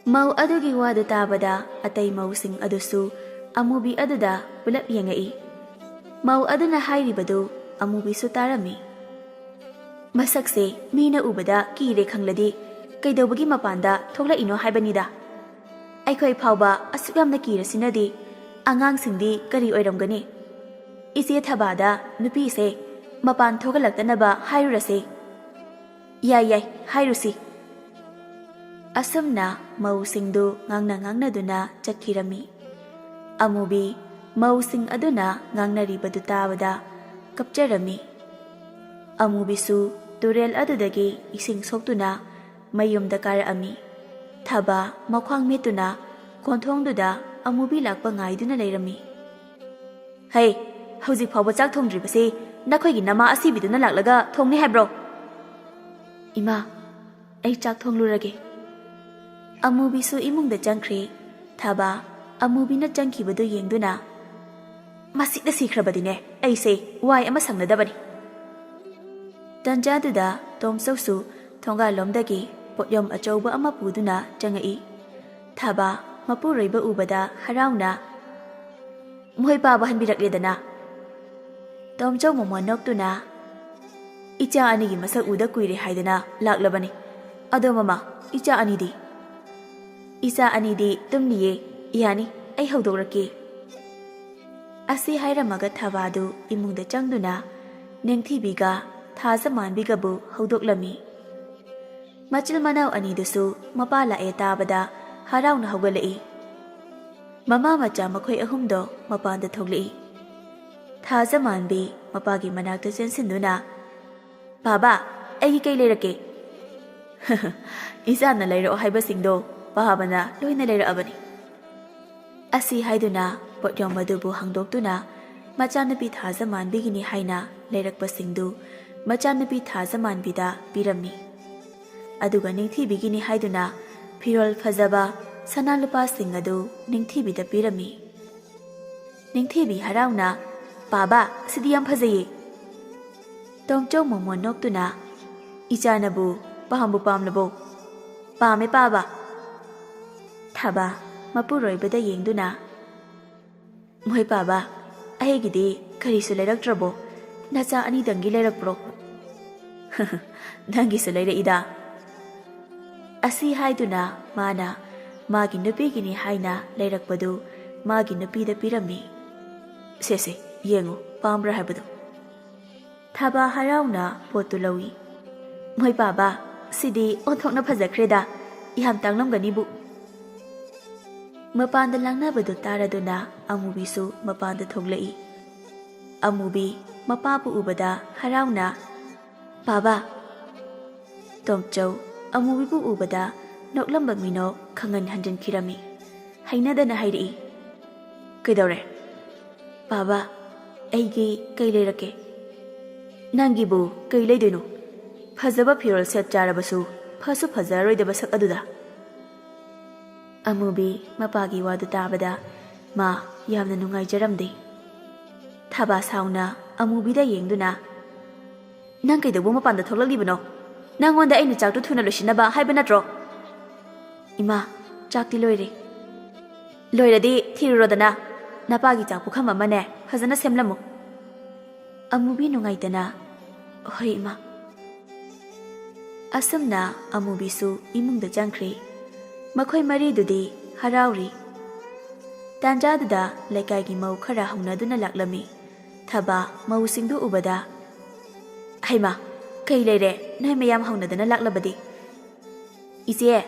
ꯃꯧ ꯑꯗꯨꯒꯤ ꯋꯥꯗꯨ ꯇꯥꯕꯗ ꯑꯇꯩ ꯃꯧꯁꯤꯡ ꯑꯗꯨꯁꯨ ꯑꯃꯨꯕꯤ ꯑꯗꯨꯗ ꯄꯨꯂꯞ ꯌꯦꯡꯉꯛꯏ꯫ ꯃꯧ ꯑꯗꯨꯅ ꯍꯥꯏꯔꯤꯕꯗꯨ ꯑꯃꯨꯕꯤꯁꯨ ꯇꯥꯔꯝꯃꯤ꯫ "ꯃꯁꯛꯁꯦ ꯃꯤꯅ ꯎꯕꯗ ꯀꯤꯔꯦ ꯈꯪꯂꯗꯤ ꯀꯩꯗꯧꯕꯒꯤ ꯃꯄꯥꯟꯗ ꯊꯣꯛꯂꯛꯏꯅꯣ ꯍꯥꯏꯕꯅꯤꯗ꯫ ꯑꯩꯈꯣꯏ ꯐꯥꯎꯕ ꯑꯁꯨꯛ ꯌꯥꯝꯅ ꯀꯤꯔꯁꯤꯅꯗꯤ ꯑꯉꯥꯡꯁꯤꯡꯗꯤ ꯀꯔꯤ ꯑꯣꯏꯔꯝꯒꯅꯤ? ꯏꯆꯦ ꯊꯕꯥꯗ ꯅꯨꯄꯤꯁꯦ ꯃꯄꯥꯟ ꯊꯣꯛꯍꯜꯂꯛꯇꯅꯕ ꯍꯥꯏꯔꯨꯔꯁꯦ꯫" "ꯌꯥꯏ ꯌꯥꯏ, ꯍꯥꯏꯔꯨꯁꯤ꯫" ꯑꯁꯨꯝꯅ ꯃꯧꯁꯤꯡꯗꯨ ꯉꯥꯡꯅ ꯉꯥꯡꯅꯗꯨꯅ ꯆꯠꯈꯤꯔꯝꯃꯤ꯫ ꯑꯃꯨꯕꯤ ꯃꯧꯁꯤꯡ ꯑꯗꯨꯅ ꯉꯥꯡꯅꯔꯤꯕꯗꯨ ꯇꯥꯕꯗ ꯀꯞꯆꯔꯝꯃꯤ꯫ ꯑꯃꯨꯕꯤꯁꯨ ꯇꯨꯔꯦꯜ ꯑꯗꯨꯗꯒꯤ ꯏꯁꯤꯡ ꯁꯣꯛꯇꯨꯅ ꯃꯌꯨꯝꯗ ꯀꯥꯔꯛꯑꯝꯃꯤ꯫ ꯊꯕꯥ ꯃꯈ꯭ꯋꯥꯡ ꯃꯦꯠꯇꯨꯅ ꯀꯣꯟꯊꯣꯡꯗꯨꯗ ꯑꯃꯨꯕꯤ ꯂꯥꯛꯄ ꯉꯥꯏꯗꯨꯅ ꯂꯩꯔꯝꯃꯤ꯫ "ꯍꯩ, ꯍꯧꯖꯤꯛ ꯐꯥꯎꯕ ꯆꯥꯛ ꯊꯣꯡꯗ꯭ꯔꯤꯕꯁꯤ ꯅꯈꯣꯏꯒꯤ ꯅꯃꯥ ꯑꯁꯤꯕꯤꯗꯨꯅ ꯂꯥꯛꯂꯒ ꯊꯣꯡꯅꯤ ꯍꯥꯏꯕ꯭ꯔꯣ?" "ꯏꯃꯥ, ꯑꯩ ꯆꯥꯛ ꯊꯣꯡꯂꯨꯔꯒꯦ꯫" ꯑꯃꯨꯕꯤꯁꯨ ꯏꯃꯨꯡꯗ ꯆꯪꯈ꯭ꯔꯦ꯫ ꯊꯕꯥ ꯑꯃꯨꯕꯤꯅ ꯆꯪꯈꯤꯕꯗꯨ ꯌꯦꯡꯗꯨꯅ, "ꯃꯁꯤꯗ ꯁꯤꯈ꯭ꯔꯕꯗꯤꯅꯦ ꯑꯩꯁꯦ ꯋꯥꯏ ꯑꯃ ꯁꯪꯅꯗꯕꯅꯤ꯫" ꯇꯟꯖꯥꯗꯨꯗ ꯇꯣꯝꯆꯧꯁꯨ ꯊꯣꯡꯒꯥꯜꯂꯣꯝꯗꯒꯤ ꯄꯣꯠꯌꯣꯝ ꯑꯆꯧꯕ ꯑꯃ ꯄꯨꯗꯨꯅ ꯆꯪꯉꯛꯏ꯫ ꯊꯕꯥ ꯃꯄꯨꯔꯣꯏꯕ ꯎꯕꯗ ꯍꯔꯥꯎꯅ, "ꯃꯈꯣꯏ ꯄꯥꯕ ꯍꯟꯕꯤꯔꯛꯂꯦꯗꯅ꯫" ꯇꯣꯝꯆꯧ ꯃꯣꯃꯣꯟ ꯅꯣꯛꯇꯨꯅ, "ꯏꯆꯥ ꯑꯅꯤꯒꯤ ꯃꯁꯛ ꯎꯗ ꯀꯨꯏꯔꯦ ꯍꯥꯏꯗꯅ ꯂꯥꯛꯂꯕꯅꯤ꯫ ꯑꯗꯣ ꯃꯃꯥ, ꯏꯆꯥ ꯑꯅꯤꯗꯤ?" "ꯏꯆꯥ ꯑꯅꯤꯗꯤ ꯇꯨꯝꯂꯤꯌꯦ꯫ ꯌꯥꯅꯤ, ꯑꯩ ꯍꯧꯗꯣꯛꯂꯛꯀꯦ꯫" ꯑꯁꯤ ꯍꯥꯏꯔꯝꯃꯒ ꯊꯕꯥꯗꯨ ꯏꯃꯨꯡꯗ ꯆꯪꯗꯨꯅ ꯅꯤꯡꯊꯤꯕꯤꯒ ꯊꯥꯖꯃꯥꯟꯕꯤꯒꯕꯨ ꯍꯧꯗꯣꯛꯂꯝꯃꯤ꯫ ꯃꯆꯤꯜ ꯃꯅꯥꯎ ꯑꯅꯤꯗꯨꯁꯨ ꯃꯄꯥ ꯂꯥꯛꯑꯦ ꯇꯥꯕꯗ ꯍꯔꯥꯎꯅ ꯍꯧꯒꯠꯂꯛꯏ꯫ ꯃꯃꯥ ꯃꯆꯥ ꯃꯈꯣꯏ ꯑꯍꯨꯝꯗꯣ ꯃꯄꯥꯟꯗ ꯊꯣꯛꯂꯛꯏ꯫ ꯊꯥꯖꯃꯥꯟꯕꯤ ꯃꯄꯥꯒꯤ ꯃꯅꯥꯛꯇ ꯆꯦꯟꯁꯤꯟꯗꯨꯅ, "ꯄꯥꯕ, ꯑꯩꯒꯤ ꯀꯩ ꯂꯩꯔꯛꯀꯦ?" "ꯏꯆꯥꯅ ꯂꯩꯔꯛꯑꯣ ꯍꯥꯏꯕꯁꯤꯡꯗꯣ ꯄꯥꯕꯅ ꯂꯣꯏꯅ ꯂꯩꯔꯛꯑꯕꯅꯤ꯫" ꯑꯁꯤ ꯍꯥꯏꯗꯨꯅ ꯄꯣꯠꯌꯣꯝ ꯑꯗꯨꯕꯨ ꯍꯥꯡꯗꯣꯛꯇꯨꯅ ꯃꯆꯥꯅꯨꯄꯤ ꯊꯥꯖꯃꯥꯟꯕꯤꯒꯤꯅꯤ ꯍꯥꯏꯅ ꯂꯩꯔꯛꯄꯁꯤꯡꯗꯨ ꯃꯆꯥꯅꯨꯄꯤ ꯊꯥꯖꯃꯥꯟꯕꯤꯗ ꯄꯤꯔꯝꯃꯤ꯫ ꯑꯗꯨꯒ ꯅꯤꯡꯊꯤꯕꯤꯒꯤꯅꯤ ꯍꯥꯏꯗꯨꯅ ꯐꯤꯔꯣꯜ ꯐꯖꯕ, ꯁꯅꯥ ꯂꯨꯄꯥꯁꯤꯡ ꯑꯗꯨ ꯅꯤꯡꯊꯤꯕꯤꯗ ꯄꯤꯔꯝꯃꯤ꯫ ꯅꯤꯡꯊꯤꯕꯤ ꯍꯔꯥꯎꯅ, "ꯄꯥꯕ, ꯁꯤꯗꯤ ꯌꯥꯝ ꯐꯖꯩꯌꯦ꯫" ꯇꯣꯝꯆꯧ ꯃꯣꯃꯣꯟ ꯅꯣꯛꯇꯨꯅ, "ꯏꯆꯥꯅꯕꯨ ꯄꯥꯝꯕꯨ ꯄꯥꯝꯂꯕꯣ?" "ꯄꯥꯝꯃꯦ ꯄꯥꯕ꯫" ꯊꯥꯕ ꯃꯄꯨꯔꯣꯏꯕꯗ ꯌꯦꯡꯗꯨꯅ, "ꯃꯣꯏ ꯄꯥꯕ, ꯑꯩꯒꯤꯗꯤ ꯀꯔꯤꯁꯨ ꯂꯩꯔꯛꯇ꯭ꯔꯕꯣ? ꯅꯆꯥ ꯑꯅꯤꯗꯪꯒꯤ ꯂꯩꯔꯛꯄ꯭ꯔꯣ?" "ꯅꯪꯒꯤꯁꯨ ꯂꯩꯔꯛꯏꯗ꯫" ꯑꯁꯤ ꯍꯥꯏꯗꯨꯅ ꯃꯥꯅ ꯃꯥꯒꯤ ꯅꯨꯄꯤꯒꯤꯅꯤ ꯍꯥꯏꯅ ꯂꯩꯔꯛꯄꯗꯨ ꯃꯥꯒꯤ ꯅꯨꯄꯤꯗ ꯄꯤꯔꯝꯃꯤ꯫ "ꯁꯦ ꯁꯦ, ꯌꯦꯡꯉꯨ, ꯄꯥꯝꯕ꯭ꯔꯥ ꯍꯥꯏꯕꯗꯨ꯫" ꯊꯥꯕ ꯍꯔꯥꯎꯅ ꯄꯣꯠꯇꯨ ꯂꯧꯏ꯫ "ꯃꯣꯏ ꯄꯥꯕ, ꯁꯤꯗꯤ ꯑꯣꯟꯊꯣꯛꯅ ꯐꯖꯈ꯭ꯔꯦꯗ, ꯌꯥꯝ ꯇꯥꯡꯂꯝꯒꯅꯤꯕꯨ꯫" ꯃꯄꯥꯟꯗ ꯂꯥꯡꯅꯕꯗꯨ ꯇꯥꯔꯗꯨꯅ ꯑꯃꯨꯕꯤꯁꯨ ꯃꯄꯥꯟꯗ ꯊꯣꯛꯂꯛꯏ꯫ ꯑꯃꯨꯕꯤ ꯃꯄꯥꯕꯨ ꯎꯕꯗ ꯍꯔꯥꯎꯅ, "ꯄꯥꯕ!" ꯇꯣꯝꯆꯧ ꯑꯃꯨꯕꯤꯕꯨ ꯎꯕꯗ ꯅꯣꯛꯂꯝꯕ ꯃꯤꯅꯣꯛ ꯈꯪꯍꯟ ꯍꯟꯖꯤꯟꯈꯤꯔꯝꯃꯤ꯫ ꯍꯩꯅꯗꯅ ꯍꯥꯏꯔꯛꯏ, "ꯀꯩꯗꯧꯔꯦ?" "ꯄꯥꯕ, ꯑꯩꯒꯤ ꯀꯩ ꯂꯩꯔꯛꯀꯦ?" "ꯅꯪꯒꯤꯕꯨ ꯀꯩ ꯂꯩꯗꯣꯏꯅꯣ? ꯐꯖꯕ ꯐꯤꯔꯣꯜ ꯁꯦꯠ ꯆꯥꯔꯕꯁꯨ ꯐꯁꯨ ꯐꯖꯔꯔꯣꯏꯗꯕ ꯁꯛ ꯑꯗꯨꯗ꯫" ꯑꯃꯨꯕꯤ ꯃꯄꯥꯒꯤ ꯋꯥꯗꯨ ꯇꯥꯕꯗ ꯃꯥ ꯌꯥꯝꯅ ꯅꯨꯡꯉꯥꯏꯖꯔꯝꯗꯦ꯫ ꯊꯥꯕ ꯁꯥꯎꯅ ꯑꯃꯨꯕꯤꯗ ꯌꯦꯡꯗꯨꯅ, "ꯅꯪ ꯀꯩꯗꯧꯕ ꯃꯄꯥꯟꯗ ꯊꯣꯛꯂꯛꯂꯤꯕꯅꯣ? ꯅꯪꯉꯣꯟꯗ ꯑꯩꯅ ꯆꯥꯛꯇꯨ ꯊꯨꯅ ꯂꯣꯏꯁꯤꯟꯅꯕ ꯍꯥꯏꯕ ꯅꯠꯇ꯭ꯔꯣ?" "ꯏꯃꯥ, ꯆꯥꯛꯇꯤ ꯂꯣꯏꯔꯦ꯫" "ꯂꯣꯏꯔꯗꯤ ꯊꯤꯔꯨꯔꯣꯗꯅ꯫ ꯅꯄꯥꯒꯤ ꯆꯥꯛ ꯄꯨꯈꯝ ꯑꯃꯅꯦ ꯐꯖꯅ ꯁꯦꯝꯂꯝꯃꯨ꯫" ꯑꯃꯨꯕꯤ ꯅꯨꯡꯉꯥꯏꯇꯅ, "ꯍꯣꯏ, ꯏꯃꯥ꯫" ꯑꯁꯨꯝꯅ ꯑꯃꯨꯕꯤꯁꯨ ꯏꯃꯨꯡꯗ ꯆꯪꯈ꯭ꯔꯦ꯫ ꯃꯈꯣꯏ ꯃꯔꯤꯗꯨꯗꯤ ꯍꯔꯥꯎꯔꯤ꯫ ꯇꯥꯟꯖꯥꯗꯨꯗ ꯂꯩꯀꯥꯏꯒꯤ ꯃꯧ ꯈꯔ ꯍꯧꯅꯗꯨꯅ ꯂꯥꯛꯂꯝꯃꯤ꯫ ꯊꯥꯕ ꯃꯧꯁꯤꯡꯗꯨ ꯎꯕꯗ, "ꯍꯩꯃꯥ, ꯀꯩ ꯂꯩꯔꯦ? ꯅꯣꯏ ꯃꯌꯥꯝ ꯍꯧꯅꯗꯅ ꯂꯥꯛꯂꯕꯗꯤ?" "ꯏꯆꯦ,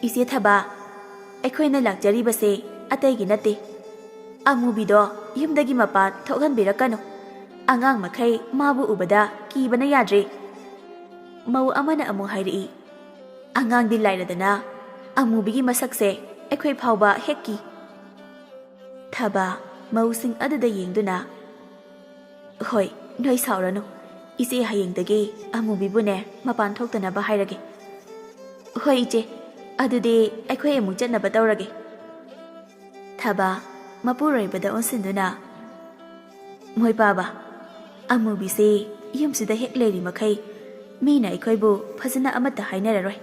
ꯏꯆꯦ ꯊꯥꯕ, ꯑꯩꯈꯣꯏꯅ ꯂꯥꯛꯆꯔꯤꯕꯁꯦ ꯑꯇꯩꯒꯤ ꯅꯠꯇꯦ꯫ ꯑꯃꯨꯕꯤꯗꯣ ꯌꯨꯝꯗꯒꯤ ꯃꯄꯥꯟ ꯊꯣꯛꯍꯟꯕꯤꯔꯛꯀꯅꯨ꯫ ꯑꯉꯥꯡ ꯃꯈꯩ ꯃꯥꯕꯨ ꯎꯕꯗ ꯀꯤꯕꯅ ꯌꯥꯗ꯭ꯔꯦ꯫" ꯃꯧ ꯑꯃꯅ ꯑꯃꯨꯛ ꯍꯥꯏꯔꯛꯏ, "ꯑꯉꯥꯡꯗꯤ ꯂꯥꯏꯔꯗꯅ, ꯑꯃꯨꯕꯤꯒꯤ ꯃꯁꯛꯁꯦ ꯑꯩꯈꯣꯏ ꯐꯥꯎꯕ ꯍꯦꯛ ꯀꯤ꯫" ꯊꯥꯕ ꯃꯧꯁꯤꯡ ꯑꯗꯨꯗ ꯌꯦꯡꯗꯨꯅ, "ꯍꯣꯏ, ꯅꯣꯏ ꯁꯥꯎꯔꯅꯨ꯫ ꯏꯆꯦ ꯍꯌꯦꯡꯗꯒꯤ ꯑꯃꯨꯕꯤꯕꯨꯅꯦ ꯃꯄꯥꯟ ꯊꯣꯛꯇꯅꯕ ꯍꯥꯏꯔꯒꯦ꯫" "ꯍꯣꯏ ꯏꯆꯦ, ꯑꯗꯨꯗꯤ ꯑꯩꯈꯣꯏ ꯑꯃꯨꯛ ꯆꯠꯅꯕ ꯇꯧꯔꯒꯦ꯫" ꯊꯥꯕ ꯃꯄꯨꯔꯣꯏꯕꯗ ꯑꯣꯟꯁꯤꯟꯗꯨꯅ, "ꯃꯣꯏ ꯄꯥꯕ, ꯑꯃꯨꯕꯤꯁꯦ ꯌꯨꯝꯁꯤꯗ ꯍꯦꯛ ꯂꯩꯔꯤ ꯃꯈꯩ ꯃꯤꯅ ꯑꯩꯈꯣꯏꯕꯨ ꯐꯖꯅ ꯑꯃꯠꯇ ꯍꯥꯏꯅꯔꯔꯣꯏ꯫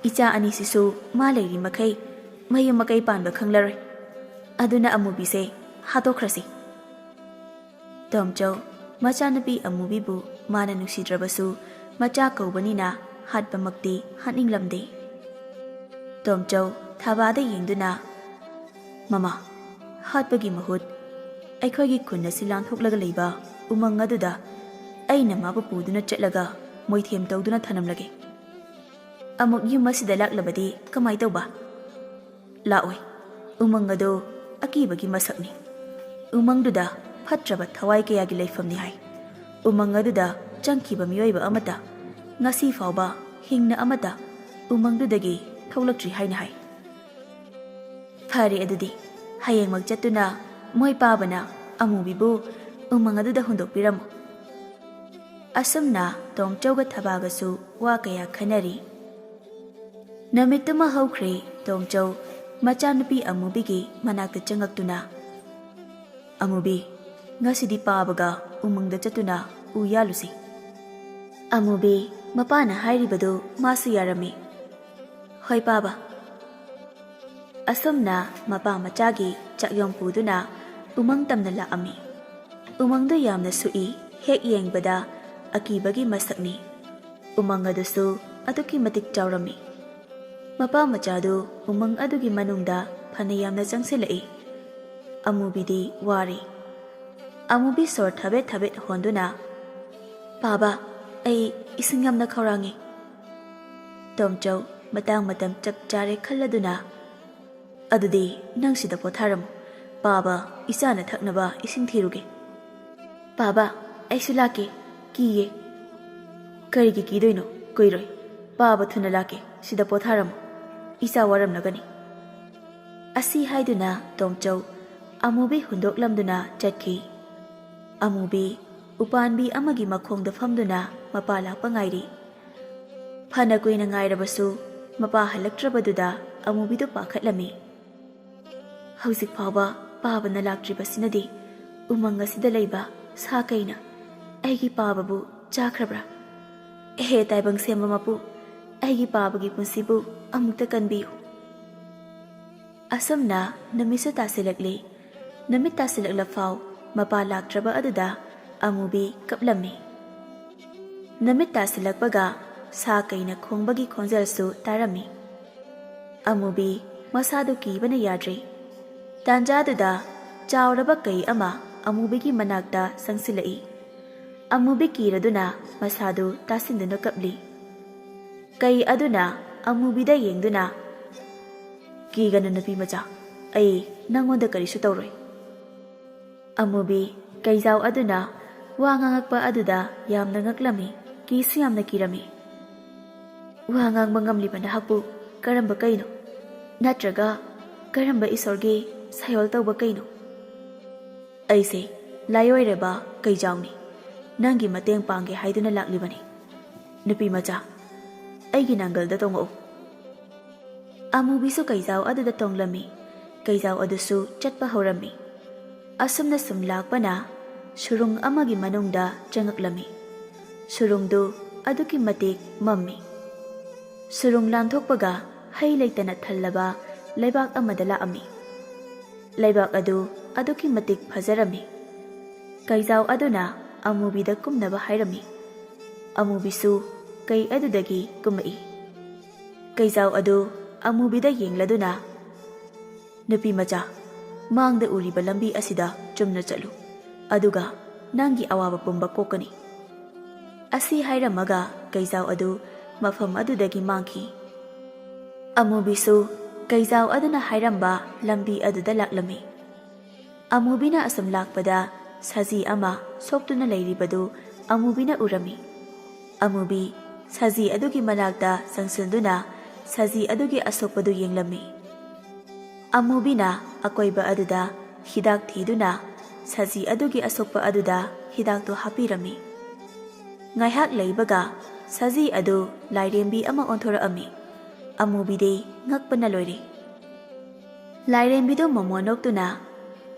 ꯏꯆꯥ ꯑꯅꯤꯁꯤꯁꯨ ꯃꯥ ꯂꯩꯔꯤ ꯃꯈꯩ ꯃꯌꯨꯝ ꯃꯀꯩ ꯄꯥꯟꯕ ꯈꯪꯂꯔꯣꯏ꯫ ꯑꯗꯨꯅ ꯑꯃꯨꯕꯤꯁꯦ ꯍꯥꯠꯇꯣꯛꯈ꯭ꯔꯁꯤ꯫ ꯇꯣꯝꯆꯧ ꯃꯆꯥꯅꯨꯄꯤ ꯑꯃꯨꯕꯤꯕꯨ ꯃꯥꯅ ꯅꯨꯡꯁꯤꯗ꯭ꯔꯕꯁꯨ ꯃꯆꯥ ꯀꯧꯕꯅꯤꯅ ꯍꯥꯠꯄꯃꯛꯇꯤ ꯍꯥꯠꯅꯤꯡꯂꯝꯗꯦ꯫ ꯇꯣꯝꯆꯧ ꯊꯥꯕꯥꯗ ꯌꯦꯡꯗꯨꯅ, "ꯃꯃꯥ, ꯍꯥꯠꯄꯒꯤ ꯃꯍꯨꯠ ꯑꯩꯈꯣꯏꯒꯤ ꯈꯨꯟ ꯑꯁꯤ ꯂꯥꯟꯊꯣꯛꯂꯒ ꯂꯩꯕ ꯎꯃꯪ ꯑꯗꯨꯗ ꯑꯩꯅ ꯃꯥꯕꯨ ꯄꯨꯗꯨꯅ ꯆꯠꯂꯒ ꯃꯣꯏꯊꯦꯝ ꯇꯧꯗꯨꯅ ꯊꯅꯝꯂꯒꯦ꯫ ꯑꯃꯨꯛ ꯌꯨꯝ ꯑꯁꯤꯗ ꯂꯥꯛꯂꯕꯗꯤ ꯀꯃꯥꯏ ꯇꯧꯕ? ꯂꯥꯛꯑꯣꯏ꯫ ꯎꯃꯪ ꯑꯗꯨ ꯑꯀꯤꯕꯒꯤ ꯃꯁꯛꯅꯤ꯫ ꯎꯃꯪꯗꯨꯗ ꯐꯠꯇ꯭ꯔꯕ ꯊꯋꯥꯏ ꯀꯌꯥꯒꯤ ꯂꯩꯐꯝꯅꯤ ꯍꯥꯏ꯫ ꯎꯃꯪ ꯑꯗꯨꯗ ꯆꯪꯈꯤꯕ ꯃꯤꯑꯣꯏꯕ ꯑꯃꯠꯇ ꯉꯁꯤ ꯐꯥꯎꯕ ꯍꯤꯡꯅ ꯑꯃꯠꯇ ꯎꯃꯪꯗꯨꯗꯒꯤ ꯊꯣꯛꯂꯛꯇ꯭ꯔꯤ ꯍꯥꯏꯅ ꯍꯥꯏ꯫" "ꯐꯔꯦ ꯑꯗꯨꯗꯤ, ꯍꯌꯦꯡꯃꯛ ꯆꯠꯇꯨꯅ ꯃꯣꯏ ꯄꯥꯕꯅ ꯑꯃꯨꯕꯤꯕꯨ ꯎꯃꯪ ꯑꯗꯨꯗ ꯍꯨꯟꯗꯣꯛꯄꯤꯔꯝꯃꯨ꯫" ꯑꯁꯨꯝꯅ ꯇꯣꯝꯆꯧꯒ ꯊꯕꯥꯒꯁꯨ ꯋꯥ ꯀꯌꯥ ꯈꯟꯅꯔꯤ꯫ ꯅꯨꯃꯤꯠꯇꯨꯃ ꯍꯧꯈ꯭ꯔꯦ꯫ ꯇꯣꯝꯆꯧ ꯃꯆꯥꯅꯨꯄꯤ ꯑꯃꯨꯕꯤꯒꯤ ꯃꯅꯥꯛꯇ ꯆꯪꯉꯛꯇꯨꯅ, "ꯑꯃꯨꯕꯤ, ꯉꯁꯤꯗꯤ ꯄꯥꯕꯒ ꯎꯃꯪꯗ ꯆꯠꯇꯨꯅ ꯎ ꯌꯥꯜꯂꯨꯁꯤ꯫" ꯑꯃꯨꯕꯤ ꯃꯄꯥꯅ ꯍꯥꯏꯔꯤꯕꯗꯨ ꯃꯥꯁꯨ ꯌꯥꯔꯝꯃꯤ꯫ "ꯍꯣꯏ ꯄꯥꯕ꯫" ꯑꯁꯨꯝꯅ ꯃꯄꯥ ꯃꯆꯥꯒꯤ ꯆꯥꯛꯌꯣꯝ ꯄꯨꯗꯨꯅ ꯎꯃꯪ ꯇꯝꯅ ꯂꯥꯛꯑꯝꯃꯤ꯫ ꯎꯃꯪꯗꯨ ꯌꯥꯝꯅ ꯁꯨꯛꯏ, ꯍꯦꯛ ꯌꯦꯡꯕꯗ ꯑꯀꯤꯕꯒꯤ ꯃꯁꯛꯅꯤ꯫ ꯎꯃꯪ ꯑꯗꯨꯁꯨ ꯑꯗꯨꯛꯀꯤ ꯃꯇꯤꯛ ꯆꯥꯎꯔꯝꯃꯤ꯫ ꯃꯄꯥ ꯃꯆꯥꯗꯨ ꯎꯃꯪ ꯑꯗꯨꯒꯤ ꯃꯅꯨꯡꯗ ꯐꯅ ꯌꯥꯝꯅ ꯆꯪꯁꯤꯜꯂꯛꯏ꯫ ꯑꯃꯨꯕꯤꯗꯤ ꯋꯥꯔꯦ꯫ ꯑꯃꯨꯕꯤ ꯁꯣꯔ ꯊꯕꯦꯠ ꯊꯕꯦꯠ ꯍꯣꯟꯗꯨꯅ, "ꯄꯥꯕ, ꯑꯩ ꯏꯁꯤꯡ ꯌꯥꯝꯅ ꯈꯧꯔꯥꯡꯉꯤ꯫" ꯇꯣꯝꯆꯧ ꯃꯇꯥꯡ ꯃꯇꯝ ꯆꯞ ꯆꯥꯔꯦ ꯈꯜꯂꯗꯨꯅ, "ꯑꯗꯨꯗꯤ ꯅꯪ ꯁꯤꯗ ꯄꯣꯊꯥꯔꯝꯃꯨ꯫ ꯄꯥꯕ, ꯏꯆꯥꯅ ꯊꯛꯅꯕ ꯏꯁꯤꯡ ꯊꯤꯔꯨꯒꯦ꯫" "ꯄꯥꯕ, ꯑꯩꯁꯨ ꯂꯥꯛꯀꯦ꯫ ꯀꯤꯌꯦ꯫" "ꯀꯔꯤꯒꯤ ꯀꯤꯗꯣꯏꯅꯣ? ꯀꯨꯏꯔꯣꯏ꯫ ꯄꯥꯕ, ꯊꯨꯅ ꯂꯥꯛꯀꯦ꯫ ꯁꯤꯗ ꯄꯣꯊꯥꯔꯝꯃꯨ꯫ ꯏꯆꯥ ꯋꯥꯔꯝꯂꯒꯅꯤ꯫" ꯑꯁꯤ ꯍꯥꯏꯗꯨꯅ ꯇꯣꯝꯆꯧ ꯑꯃꯨꯕꯤ ꯍꯨꯟꯗꯣꯛꯂꯝꯗꯨꯅ ꯆꯠꯈꯤ꯫ ꯑꯃꯨꯕꯤ ꯎꯄꯥꯟꯕꯤ ꯑꯃꯒꯤ ꯃꯈꯣꯡꯗ ꯐꯝꯗꯨꯅ ꯃꯄꯥ ꯂꯥꯛꯄ ꯉꯥꯏꯔꯤ꯫ ꯐꯅ ꯀꯨꯏꯅ ꯉꯥꯏꯔꯕꯁꯨ ꯃꯄꯥ ꯍꯜꯂꯛꯇ꯭ꯔꯕꯗꯨꯗ ꯑꯃꯨꯕꯤꯗꯨ ꯄꯥꯈꯠꯂꯝꯃꯤ꯫ "ꯍꯧꯖꯤꯛ ꯐꯥꯎꯕ ꯄꯥꯕꯅ ꯂꯥꯛꯇ꯭ꯔꯤꯕꯁꯤꯅꯗꯤ ꯎꯃꯪ ꯑꯁꯤꯗ ꯂꯩꯕ ꯁꯥ ꯀꯩꯅ ꯑꯩꯒꯤ ꯄꯥꯕꯕꯨ ꯆꯥꯈ꯭ꯔꯕ꯭ꯔꯥ? ꯑꯦꯍꯦ ꯇꯥꯏꯕꯪ ꯁꯦꯝꯕ ꯃꯄꯨ, ꯑꯩꯒꯤ ꯄꯥꯕꯒꯤ ꯄꯨꯟꯁꯤꯕꯨ ꯑꯃꯨꯛꯇ ꯀꯟꯕꯤꯌꯨ꯫" ꯑꯁꯨꯝꯅ ꯅꯨꯃꯤꯠꯁꯨ ꯇꯥꯁꯤꯜꯂꯛꯂꯤ꯫ ꯅꯨꯃꯤꯠ ꯇꯥꯁꯤꯜꯂꯛꯂꯐꯥꯎ ꯃꯄꯥ ꯂꯥꯛꯇ꯭ꯔꯕ ꯑꯗꯨꯗ ꯑꯃꯨꯕꯤ ꯀꯞꯂꯝꯃꯤ꯫ ꯅꯨꯃꯤꯠ ꯇꯥꯁꯤꯜꯂꯛꯄꯒ ꯁꯥ ꯀꯩꯅ ꯈꯣꯡꯕꯒꯤ ꯈꯣꯟꯖꯦꯜꯁꯨ ꯇꯥꯔꯝꯃꯤ꯫ ꯑꯃꯨꯕꯤ ꯃꯁꯥꯗꯨ ꯀꯤꯕꯅ ꯌꯥꯗ꯭ꯔꯤ꯫ ꯇꯥꯟꯖꯥꯗꯨꯗ ꯆꯥꯎꯔꯕ ꯀꯩ ꯑꯃ ꯑꯃꯨꯕꯤꯒꯤ ꯃꯅꯥꯛꯇ ꯆꯪꯁꯤꯜꯂꯛꯏ꯫ ꯑꯃꯨꯕꯤ ꯀꯤꯔꯗꯨꯅ ꯃꯁꯥꯗꯨ ꯇꯥꯁꯤꯟꯗꯨꯅ ꯀꯞꯂꯤ꯫ ꯀꯩ ꯑꯗꯨꯅ ꯑꯃꯨꯕꯤꯗ ꯌꯦꯡꯗꯨꯅ, "ꯀꯤꯒꯅꯨ ꯅꯨꯄꯤ ꯃꯆꯥ, ꯑꯩ ꯅꯪꯉꯣꯟꯗ ꯀꯔꯤꯁꯨ ꯇꯧꯔꯣꯏ꯫" ꯑꯃꯨꯕꯤ ꯀꯩꯖꯥꯎ ꯑꯗꯨꯅ ꯋꯥ ꯉꯥꯡꯉꯛꯄ ꯑꯗꯨꯗ ꯌꯥꯝꯅ ꯉꯛꯂꯝꯃꯤ, ꯀꯤꯁꯨ ꯌꯥꯝꯅ ꯀꯤꯔꯝꯃꯤ꯫ "ꯋꯥ ꯉꯥꯡꯕ ꯉꯝꯂꯤꯕ ꯅꯍꯥꯛꯄꯨ ꯀꯔꯝꯕ ꯀꯩꯅꯣ? ꯅꯠꯇ꯭ꯔꯒ ꯀꯔꯝꯕ ꯏꯁꯣꯔꯒꯤ ꯁꯥꯌꯣꯜ ꯇꯧꯕ ꯀꯩꯅꯣ?" "ꯑꯩꯁꯦ ꯂꯥꯏꯑꯣꯏꯔꯕ ꯀꯩꯖꯥꯎꯅꯤ꯫ ꯅꯪꯒꯤ ꯃꯇꯦꯡ ꯄꯥꯡꯒꯦ ꯍꯥꯏꯗꯨꯅ ꯂꯥꯛꯂꯤꯕꯅꯤ꯫ ꯅꯨꯄꯤ ꯃꯆꯥ, ꯑꯩꯒꯤ ꯅꯥꯡꯒꯜꯗ ꯇꯣꯡꯉꯛꯎ꯫" ꯑꯃꯨꯕꯤꯁꯨ ꯀꯩꯖꯥꯎ ꯑꯗꯨꯗ ꯇꯣꯡꯂꯝꯃꯤ꯫ ꯀꯩꯖꯥꯎ ꯑꯗꯨꯁꯨ ꯆꯠꯄ ꯍꯧꯔꯝꯃꯤ꯫ ꯑꯁꯨꯝꯅ ꯁꯨꯝ ꯂꯥꯛꯄꯅ ꯁꯨꯔꯨꯡ ꯑꯃꯒꯤ ꯃꯅꯨꯡꯗ ꯆꯪꯉꯛꯂꯝꯃꯤ꯫ ꯁꯨꯔꯨꯡꯗꯨ ꯑꯗꯨꯛꯀꯤ ꯃꯇꯤꯛ ꯃꯝꯃꯤ꯫ ꯁꯨꯔꯨꯡ ꯂꯥꯟꯊꯣꯛꯄꯒ ꯍꯩ ꯂꯩꯇꯅ ꯊꯜꯂꯕ ꯂꯩꯕꯥꯛ ꯑꯃꯗ ꯂꯥꯛꯑꯝꯃꯤ꯫ ꯂꯩꯕꯥꯛ ꯑꯗꯨ ꯑꯗꯨꯛꯀꯤ ꯃꯇꯤꯛ ꯐꯖꯔꯝꯃꯤ꯫ ꯀꯩꯖꯥꯎ ꯑꯗꯨꯅ ꯑꯃꯨꯕꯤꯗ ꯀꯨꯝꯅꯕ ꯍꯥꯏꯔꯝꯃꯤ꯫ ꯑꯃꯨꯕꯤꯁꯨ ꯀꯩ ꯑꯗꯨꯗꯒꯤ ꯀꯨꯝꯃꯛꯏ꯫ ꯀꯩꯖꯥꯎ ꯑꯗꯨ ꯑꯃꯨꯕꯤꯗ ꯌꯦꯡꯂꯗꯨꯅ, "ꯅꯨꯄꯤ ꯃꯆꯥ, ꯃꯥꯡꯗ ꯎꯔꯤꯕ ꯂꯝꯕꯤ ꯑꯁꯤꯗ ꯆꯨꯝꯅ ꯆꯠꯂꯨ, ꯑꯗꯨꯒ ꯅꯪꯒꯤ ꯑꯋꯥꯕ ꯄꯨꯝꯕ ꯀꯣꯛꯀꯅꯤ꯫" ꯑꯁꯤ ꯍꯥꯏꯔꯝꯃꯒ ꯀꯩꯖꯥꯎ ꯑꯗꯨ ꯃꯐꯝ ꯑꯗꯨꯗꯒꯤ ꯃꯥꯡꯈꯤ꯫ ꯑꯃꯨꯕꯤꯁꯨ ꯀꯩꯖꯥꯎ ꯑꯗꯨꯅ ꯍꯥꯏꯔꯝꯕ ꯂꯝꯕꯤ ꯑꯗꯨꯗ ꯂꯥꯛꯂꯝꯃꯤ꯫ ꯑꯃꯨꯕꯤꯅ ꯑꯁꯨꯝ ꯂꯥꯛꯄꯗ ꯁꯖꯤ ꯑꯃ ꯁꯣꯛꯇꯨꯅ ꯂꯩꯔꯤꯕꯗꯨ ꯑꯃꯨꯕꯤꯅ ꯎꯔꯝꯃꯤ꯫ ꯑꯃꯨꯕꯤ ꯁꯖꯤ ꯑꯗꯨꯒꯤ ꯃꯅꯥꯛꯇ ꯆꯪꯁꯤꯟꯗꯨꯅ ꯁꯖꯤ ꯑꯗꯨꯒꯤ ꯑꯁꯣꯛꯄꯗꯨ ꯌꯦꯡꯂꯝꯃꯤ꯫ ꯑꯃꯨꯕꯤꯅ ꯑꯀꯣꯏꯕ ꯑꯗꯨꯗ ꯍꯤꯗꯥꯛ ꯊꯤꯗꯨꯅ ꯁꯖꯤ ꯑꯗꯨꯒꯤ ꯑꯁꯣꯛꯄ ꯑꯗꯨꯗ ꯍꯤꯗꯥꯛꯇꯨ ꯍꯥꯞꯄꯤꯔꯝꯃꯤ꯫ ꯉꯥꯏꯍꯥꯛ ꯂꯩꯕꯒ ꯁꯖꯤ ꯑꯗꯨ ꯂꯥꯏꯔꯦꯝꯕꯤ ꯑꯃ ꯑꯣꯟꯊꯣꯔꯛꯑꯝꯃꯤ꯫ ꯑꯃꯨꯕꯤꯗꯤ ꯉꯛꯄꯅ ꯂꯣꯏꯔꯦ꯫ ꯂꯥꯏꯔꯦꯝꯕꯤꯗꯨ ꯃꯃꯣꯟ ꯅꯣꯛꯇꯨꯅ,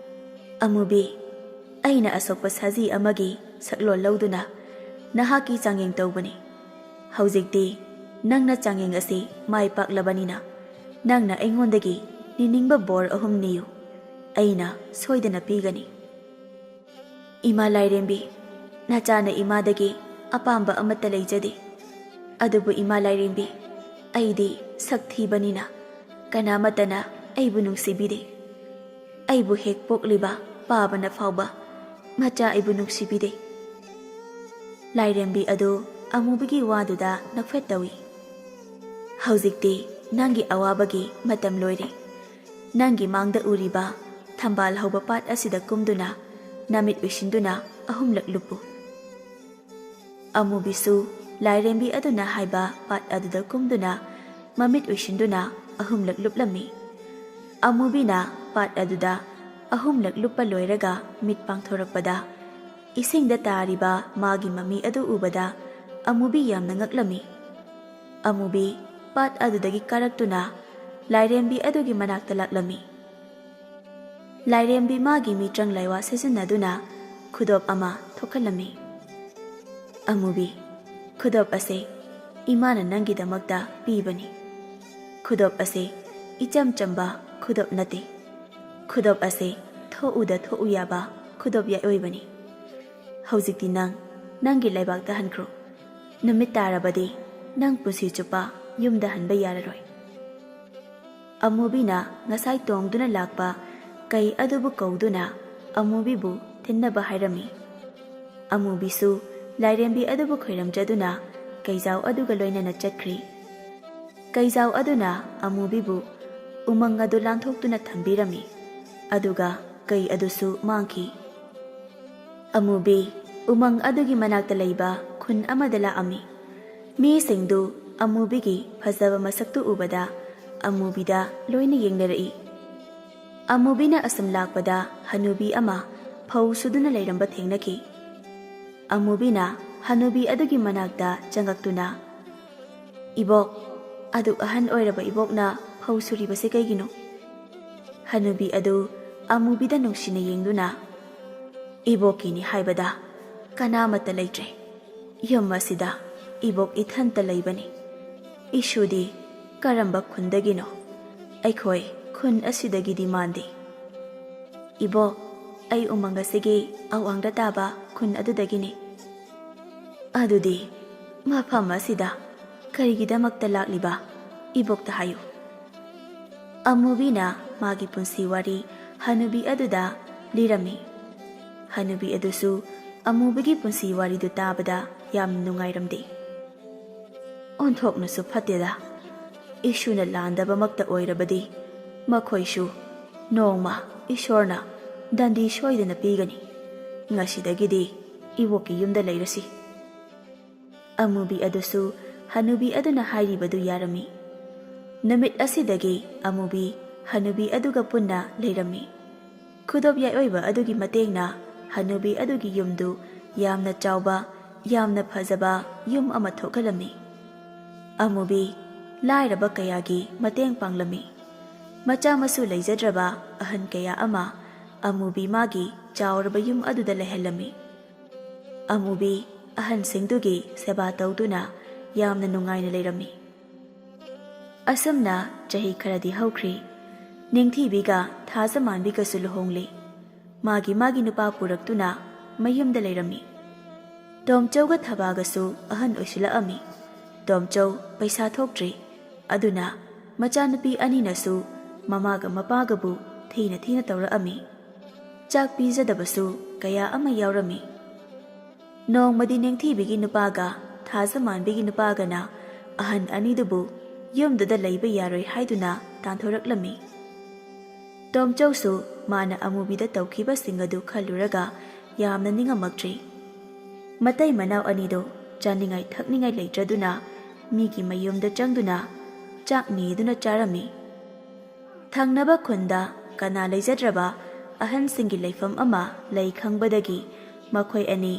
"ꯑꯃꯨꯕꯤ, ꯑꯩꯅ ꯑꯁꯣꯛꯄ ꯁꯖꯤ ꯑꯃꯒꯤ ꯁꯛꯂꯣꯟ ꯂꯧꯗꯨꯅ ꯅꯍꯥꯛꯀꯤ ꯆꯥꯡꯌꯦꯡ ꯇꯧꯕꯅꯤ꯫ ꯍꯧꯖꯤꯛꯇꯤ ꯅꯪꯅ ꯆꯥꯡꯌꯦꯡ ꯑꯁꯤ ꯃꯥꯏ ꯄꯥꯛꯂꯕꯅꯤꯅ ꯅꯪꯅ ꯑꯩꯉꯣꯟꯗꯒꯤ ꯅꯤꯅꯤꯡꯕ ꯕꯣꯔ ꯑꯍꯨꯝ ꯅꯤꯌꯨ, ꯑꯩꯅ ꯁꯣꯏꯗꯅ ꯄꯤꯒꯅꯤ꯫ ꯏꯃꯥ ꯂꯥꯏꯔꯦꯝꯕꯤ, ꯅꯆꯥꯅ ꯏꯃꯥꯗꯒꯤ ꯑꯄꯥꯝꯕ ꯑꯃꯠꯇ ꯂꯩꯖꯗꯦ꯫ ꯑꯗꯨꯕꯨ ꯏꯃꯥ ꯂꯥꯏꯔꯦꯝꯕꯤ, ꯑꯩꯗꯤ ꯁꯛ ꯊꯤꯕꯅꯤꯅ ꯀꯅꯥꯃꯠꯇꯅ ꯑꯩꯕꯨ ꯅꯨꯡꯁꯤꯕꯤꯗꯦ꯫ ꯑꯩꯕꯨ ꯍꯦꯛ ꯄꯣꯛꯂꯤꯕ ꯄꯥꯕꯅ ꯐꯥꯎꯕ ꯃꯆꯥ ꯑꯩꯕꯨ ꯅꯨꯡꯁꯤꯕꯤꯗꯦ꯫ ꯂꯥꯏꯔꯦꯝꯕꯤ ꯑꯗꯨ ꯑꯃꯨꯕꯤꯒꯤ ꯋꯥꯗꯨꯗ ꯅꯣꯛꯐꯦꯠ ꯇꯧꯏ꯫ ꯍꯧꯖꯤꯛꯇꯤ ꯅꯪꯒꯤ ꯑꯋꯥꯕꯒꯤ ꯃꯇꯝ ꯂꯣꯏꯔꯦ꯫ ꯅꯪꯒꯤ ꯃꯥꯡꯗ ꯎꯔꯤꯕ ꯊꯝꯕꯥꯜ ꯍꯧꯕ ꯄꯥꯠ ꯑꯁꯤꯗ ꯀꯨꯝꯗꯨꯅ ꯅꯃꯤꯠ ꯎꯏꯁꯤꯟꯗꯨꯅ ꯑꯍꯨꯝꯂꯛ ꯂꯨꯞꯄꯨ꯫ ꯑꯃꯨꯕꯤꯁꯨ ꯂꯥꯏꯔꯦꯝꯕꯤ ꯑꯗꯨꯅ ꯍꯥꯏꯕ ꯄꯥꯠ ꯑꯗꯨꯗ ꯀꯨꯝꯗꯨꯅ ꯃꯃꯤꯠ ꯎꯏꯁꯤꯟꯗꯨꯅ ꯑꯍꯨꯝꯂꯛ ꯂꯨꯞꯂꯝꯃꯤ꯫ ꯑꯃꯨꯕꯤꯅ ꯄꯥꯠ ꯑꯗꯨꯗ ꯑꯍꯨꯝꯂꯛ ꯂꯨꯞꯄ ꯂꯣꯏꯔꯒ ꯃꯤꯠ ꯄꯥꯡꯊꯣꯔꯛꯄꯗ, ꯏꯁꯤꯡꯗ ꯇꯥꯔꯤꯕ ꯃꯥꯒꯤ ꯃꯃꯤ ꯑꯗꯨ ꯎꯕꯗ ꯑꯃꯨꯕꯤ ꯌꯥꯝꯅ ꯉꯛꯂꯝꯃꯤ꯫ ꯑꯃꯨꯕꯤ ꯄꯥꯠ ꯑꯗꯨꯗꯒꯤ ꯀꯥꯔꯛꯇꯨꯅ ꯂꯥꯏꯔꯦꯝꯕꯤ ꯑꯗꯨꯒꯤ ꯃꯅꯥꯛꯇ ꯂꯥꯛꯂꯝꯃꯤ꯫ ꯂꯥꯏꯔꯦꯝꯕꯤ ꯃꯥꯒꯤ ꯃꯤꯇ꯭ꯔꯪ ꯂꯥꯏꯋꯥ ꯁꯤꯖꯤꯟꯅꯗꯨꯅ ꯈꯨꯗꯣꯞ ꯑꯃ ꯊꯣꯛꯍꯜꯂꯝꯃꯤ꯫ ꯑꯃꯨꯕꯤ, ꯈꯨꯗꯣꯞ ꯑꯁꯦ ꯏꯃꯥꯅ ꯅꯪꯒꯤꯗꯃꯛꯇ ꯄꯤꯕꯅꯤ꯫ ꯈꯨꯗꯣꯞ ꯑꯁꯦ ꯏꯆꯝ ꯆꯝꯕ ꯈꯨꯗꯣꯞ ꯅꯠꯇꯦ꯫ ꯈꯨꯗꯣꯞ ꯑꯁꯦ ꯊꯣꯛꯎꯗ ꯊꯣꯛꯎ ꯌꯥꯕ ꯈꯨꯗꯣꯞ ꯌꯥꯏ ꯑꯣꯏꯕꯅꯤ꯫ ꯍꯧꯖꯤꯛꯇꯤ ꯅꯪ ꯅꯪꯒꯤ ꯂꯩꯕꯥꯛꯇ ꯍꯟꯈ꯭ꯔꯣ꯫ ꯅꯨꯃꯤꯠ ꯇꯥꯔꯕꯗꯤ ꯅꯪ ꯄꯨꯟꯁꯤ ꯆꯨꯞꯄ ꯌꯨꯝꯗ ꯍꯟꯕ ꯌꯥꯔꯔꯣꯏ꯫ ꯑꯃꯨꯕꯤꯅ ꯉꯁꯥꯏ ꯇꯣꯡꯗꯨꯅ ꯂꯥꯛꯄ ꯀꯩ ꯑꯗꯨꯕꯨ ꯀꯧꯗꯨꯅ ꯑꯃꯨꯕꯤꯕꯨ ꯊꯤꯟꯅꯕ ꯍꯥꯏꯔꯝꯃꯤ꯫ ꯑꯃꯨꯕꯤꯁꯨ ꯂꯥꯏꯔꯦꯝꯕꯤ ꯑꯗꯨꯕꯨ ꯈꯣꯏꯔꯝꯖꯗꯨꯅ ꯀꯩꯖꯥꯎ ꯑꯗꯨꯒ ꯂꯣꯏꯅꯅ ꯆꯠꯈ꯭ꯔꯤ꯫ ꯀꯩꯖꯥꯎ ꯑꯗꯨꯅ ꯑꯃꯨꯕꯤꯕꯨ ꯎꯃꯪ ꯑꯗꯨ ꯂꯥꯟꯊꯣꯛꯇꯨꯅ ꯊꯝꯕꯤꯔꯝꯃꯤ, ꯑꯗꯨꯒ ꯀꯩ ꯑꯗꯨꯁꯨ ꯃꯥꯡꯈꯤ꯫ ꯑꯃꯨꯕꯤ ꯎꯃꯪ ꯑꯗꯨꯒꯤ ꯃꯅꯥꯛꯇ ꯂꯩꯕ ꯈꯨꯟ ꯑꯃꯗ ꯂꯥꯛꯑꯝꯃꯤ꯫ ꯃꯤꯁꯤꯡꯗꯨ ꯑꯃꯨꯕꯤꯒꯤ ꯐꯖꯕ ꯃꯁꯛꯇꯨ ꯎꯕꯗ ꯑꯃꯨꯕꯤꯗ ꯂꯣꯏꯅ ꯌꯦꯡꯅꯔꯛꯏ꯫ ꯑꯃꯨꯕꯤꯅ ꯑꯁꯨꯝ ꯂꯥꯛꯄꯗ ꯍꯅꯨꯕꯤ ꯑꯃ ꯐꯧ ꯁꯨꯗꯨꯅ ꯂꯩꯔꯝꯕ ꯊꯦꯡꯅꯈꯤ꯫ ꯑꯃꯨꯕꯤꯅ ꯍꯅꯨꯕꯤ ꯑꯗꯨꯒꯤ ꯃꯅꯥꯛꯇ ꯆꯪꯉꯛꯇꯨꯅ, "ꯏꯕꯣꯛ, ꯑꯗꯨꯛ ꯑꯍꯟ ꯑꯣꯏꯔꯕ ꯏꯕꯣꯛꯅ ꯐꯧ ꯁꯨꯔꯤꯕꯁꯦ ꯀꯩꯒꯤꯅꯣ?" ꯍꯅꯨꯕꯤ ꯑꯗꯨ ꯑꯃꯨꯕꯤꯗ ꯅꯨꯡꯁꯤꯅ ꯌꯦꯡꯗꯨꯅ, "ꯏꯕꯣꯛꯀꯤꯅꯤ ꯍꯥꯏꯕꯗ ꯀꯅꯥꯃꯠꯇ ꯂꯩꯇ꯭ꯔꯦ꯫ ꯌꯨꯝ ꯑꯁꯤꯗ ꯏꯕꯣꯛ ꯏꯊꯟꯇ ꯂꯩꯕꯅꯤ꯫ ꯏꯁꯨꯗꯤ ꯀꯔꯝꯕ ꯈꯨꯟꯗꯒꯤꯅꯣ? ꯑꯩꯈꯣꯏ ꯈꯨꯟ ꯑꯁꯤꯗꯒꯤꯗꯤ ꯃꯥꯟꯗꯦ꯫ "ꯏꯕꯣꯛ, ꯑꯩ ꯎꯃꯪ ꯑꯁꯤꯒꯤ ꯑꯋꯥꯡꯗ ꯇꯥꯕ ꯈꯨꯟ ꯑꯗꯨꯗꯒꯤꯅꯤ꯫" "ꯑꯗꯨꯗꯤ ꯃꯐꯝ ꯑꯁꯤꯗ ꯀꯔꯤꯒꯤꯗꯃꯛꯇ ꯂꯥꯛꯂꯤꯕ? ꯏꯕꯣꯛꯇ ꯍꯥꯏꯌꯨ꯫" ꯑꯃꯨꯕꯤꯅ ꯃꯥꯒꯤ ꯄꯨꯟꯁꯤ ꯋꯥꯔꯤ ꯍꯅꯨꯕꯤ ꯑꯗꯨꯗ ꯂꯤꯔꯝꯃꯤ꯫ ꯍꯅꯨꯕꯤ ꯑꯗꯨꯁꯨ ꯑꯃꯨꯕꯤꯒꯤ ꯄꯨꯟꯁꯤ ꯋꯥꯔꯤꯗꯨ ꯇꯥꯕꯗ ꯌꯥꯝ ꯅꯨꯡꯉꯥꯏꯔꯝꯗꯦ꯫ "ꯑꯣꯟꯊꯣꯛꯅꯁꯨ ꯐꯠꯇꯦꯗ꯫ ꯏꯁꯨꯅ ꯂꯥꯟꯗꯕꯃꯛꯇ ꯑꯣꯏꯔꯕꯗꯤ ꯃꯈꯣꯏꯁꯨ ꯅꯣꯡꯃ ꯏꯁꯣꯔꯅ ꯗꯟꯗꯤ ꯁꯣꯏꯗꯅ ꯄꯤꯒꯅꯤ꯫ ꯉꯁꯤꯗꯒꯤꯗꯤ ꯏꯕꯣꯛꯀꯤ ꯌꯨꯝꯗ ꯂꯩꯔꯁꯤ꯫" ꯑꯃꯨꯕꯤ ꯑꯗꯨꯁꯨ ꯍꯅꯨꯕꯤ ꯑꯗꯨꯅ ꯍꯥꯏꯔꯤꯕꯗꯨ ꯌꯥꯔꯝꯃꯤ꯫ ꯅꯨꯃꯤꯠ ꯑꯁꯤꯗꯒꯤ ꯑꯃꯨꯕꯤ ꯍꯅꯨꯕꯤ ꯑꯗꯨꯒ ꯄꯨꯟꯅ ꯂꯩꯔꯝꯃꯤ꯫ ꯈꯨꯗꯣꯞ ꯌꯥꯏꯑꯣꯏꯕ ꯑꯗꯨꯒꯤ ꯃꯇꯦꯡꯅ ꯍꯅꯨꯕꯤ ꯑꯗꯨꯒꯤ ꯌꯨꯝꯗꯨ ꯌꯥꯝꯅ ꯆꯥꯎꯕ, ꯌꯥꯝꯅ ꯐꯖꯕ ꯌꯨꯝ ꯑꯃ ꯊꯣꯛꯍꯜꯂꯝꯃꯤ꯫ ꯑꯃꯨꯕꯤ ꯂꯥꯏꯔꯕ ꯀꯌꯥꯒꯤ ꯃꯇꯦꯡ ꯄꯥꯡꯂꯝꯃꯤ꯫ ꯃꯆꯥ ꯃꯁꯨ ꯂꯩꯖꯗ꯭ꯔꯕ ꯑꯍꯟ ꯀꯌꯥ ꯑꯃ ꯑꯃꯨꯕꯤ ꯃꯥꯒꯤ ꯆꯥꯎꯔꯕ ꯌꯨꯝ ꯑꯗꯨꯗ ꯂꯩꯍꯜꯂꯝꯃꯤ꯫ ꯑꯃꯨꯕꯤ ꯑꯍꯟꯁꯤꯡꯗꯨꯒꯤ ꯁꯦꯕꯥ ꯇꯧꯗꯨꯅ ꯌꯥꯝꯅ ꯅꯨꯡꯉꯥꯏꯅ ꯂꯩꯔꯝꯃꯤ꯫ ꯑꯁꯨꯝꯅ ꯆꯍꯤ ꯈꯔꯗꯤ ꯍꯧꯈ꯭ꯔꯤ꯫ ꯅꯤꯡꯊꯤꯕꯤꯒ ꯊꯥꯖꯃꯥꯟꯕꯤꯒꯁꯨ ꯂꯨꯍꯣꯡꯂꯤ꯫ ꯃꯥꯒꯤ ꯃꯥꯒꯤ ꯅꯨꯄꯥ ꯄꯨꯔꯛꯇꯨꯅ ꯃꯌꯨꯝꯗ ꯂꯩꯔꯝꯃꯤ꯫ ꯇꯣꯝꯆꯧꯒ ꯊꯕꯥꯒꯁꯨ ꯑꯍꯟ ꯑꯣꯏꯁꯤꯜꯂꯛꯑꯝꯃꯤ꯫ ꯇꯣꯝꯆꯧ ꯄꯩꯁꯥ ꯊꯣꯛꯇ꯭ꯔꯤ꯫ ꯑꯗꯨꯅ ꯃꯆꯥꯅꯨꯄꯤ ꯑꯅꯤꯅꯁꯨ ꯃꯃꯥꯒ ꯃꯄꯥꯒꯕꯨ ꯊꯤꯅ ꯊꯤꯅ ꯇꯧꯔꯛꯑꯝꯃꯤ꯫ ꯆꯥꯛ ꯄꯤꯖꯗꯕꯁꯨ ꯀꯌꯥ ꯑꯃ ꯌꯥꯎꯔꯝꯃꯤ꯫ ꯅꯣꯡꯃꯗꯤ ꯅꯤꯡꯊꯤꯕꯤꯒꯤ ꯅꯨꯄꯥꯒ ꯊꯥꯖꯃꯥꯟꯕꯤꯒꯤ ꯅꯨꯄꯥꯒꯅ ꯑꯍꯟ ꯑꯅꯤꯗꯨꯕꯨ ꯌꯨꯝꯗꯨꯗ ꯂꯩꯕ ꯌꯥꯔꯣꯏ ꯍꯥꯏꯗꯨꯅ ꯇꯥꯟꯊꯣꯔꯛꯂꯝꯃꯤ꯫ ꯇꯣꯝꯆꯧꯁꯨ ꯃꯥꯅ ꯑꯃꯨꯕꯤꯗ ꯇꯧꯈꯤꯕꯁꯤꯡ ꯑꯗꯨ ꯈꯜꯂꯨꯔꯒ ꯌꯥꯝꯅ ꯅꯤꯡꯉꯝꯃꯛꯇ꯭ꯔꯤ꯫ ꯃꯇꯩ ꯃꯅꯥꯎ ꯑꯅꯤꯗꯨ ꯆꯥꯅꯤꯡꯉꯥꯏ ꯊꯛꯅꯤꯡꯉꯥꯏ ꯂꯩꯇ꯭ꯔꯗꯨꯅ ꯃꯤꯒꯤ ꯃꯌꯨꯝꯗ ꯆꯪꯗꯨꯅ ꯆꯥꯛ ꯅꯤꯗꯨꯅ ꯆꯥꯔꯝꯃꯤ꯫ ꯊꯪꯅꯕ ꯈꯨꯟꯗ ꯀꯅꯥ ꯂꯩꯖꯗ꯭ꯔꯕ ꯑꯍꯟꯁꯤꯡꯒꯤ ꯂꯩꯐꯝ ꯑꯃ ꯂꯩ ꯈꯪꯕꯗꯒꯤ ꯃꯈꯣꯏ ꯑꯅꯤ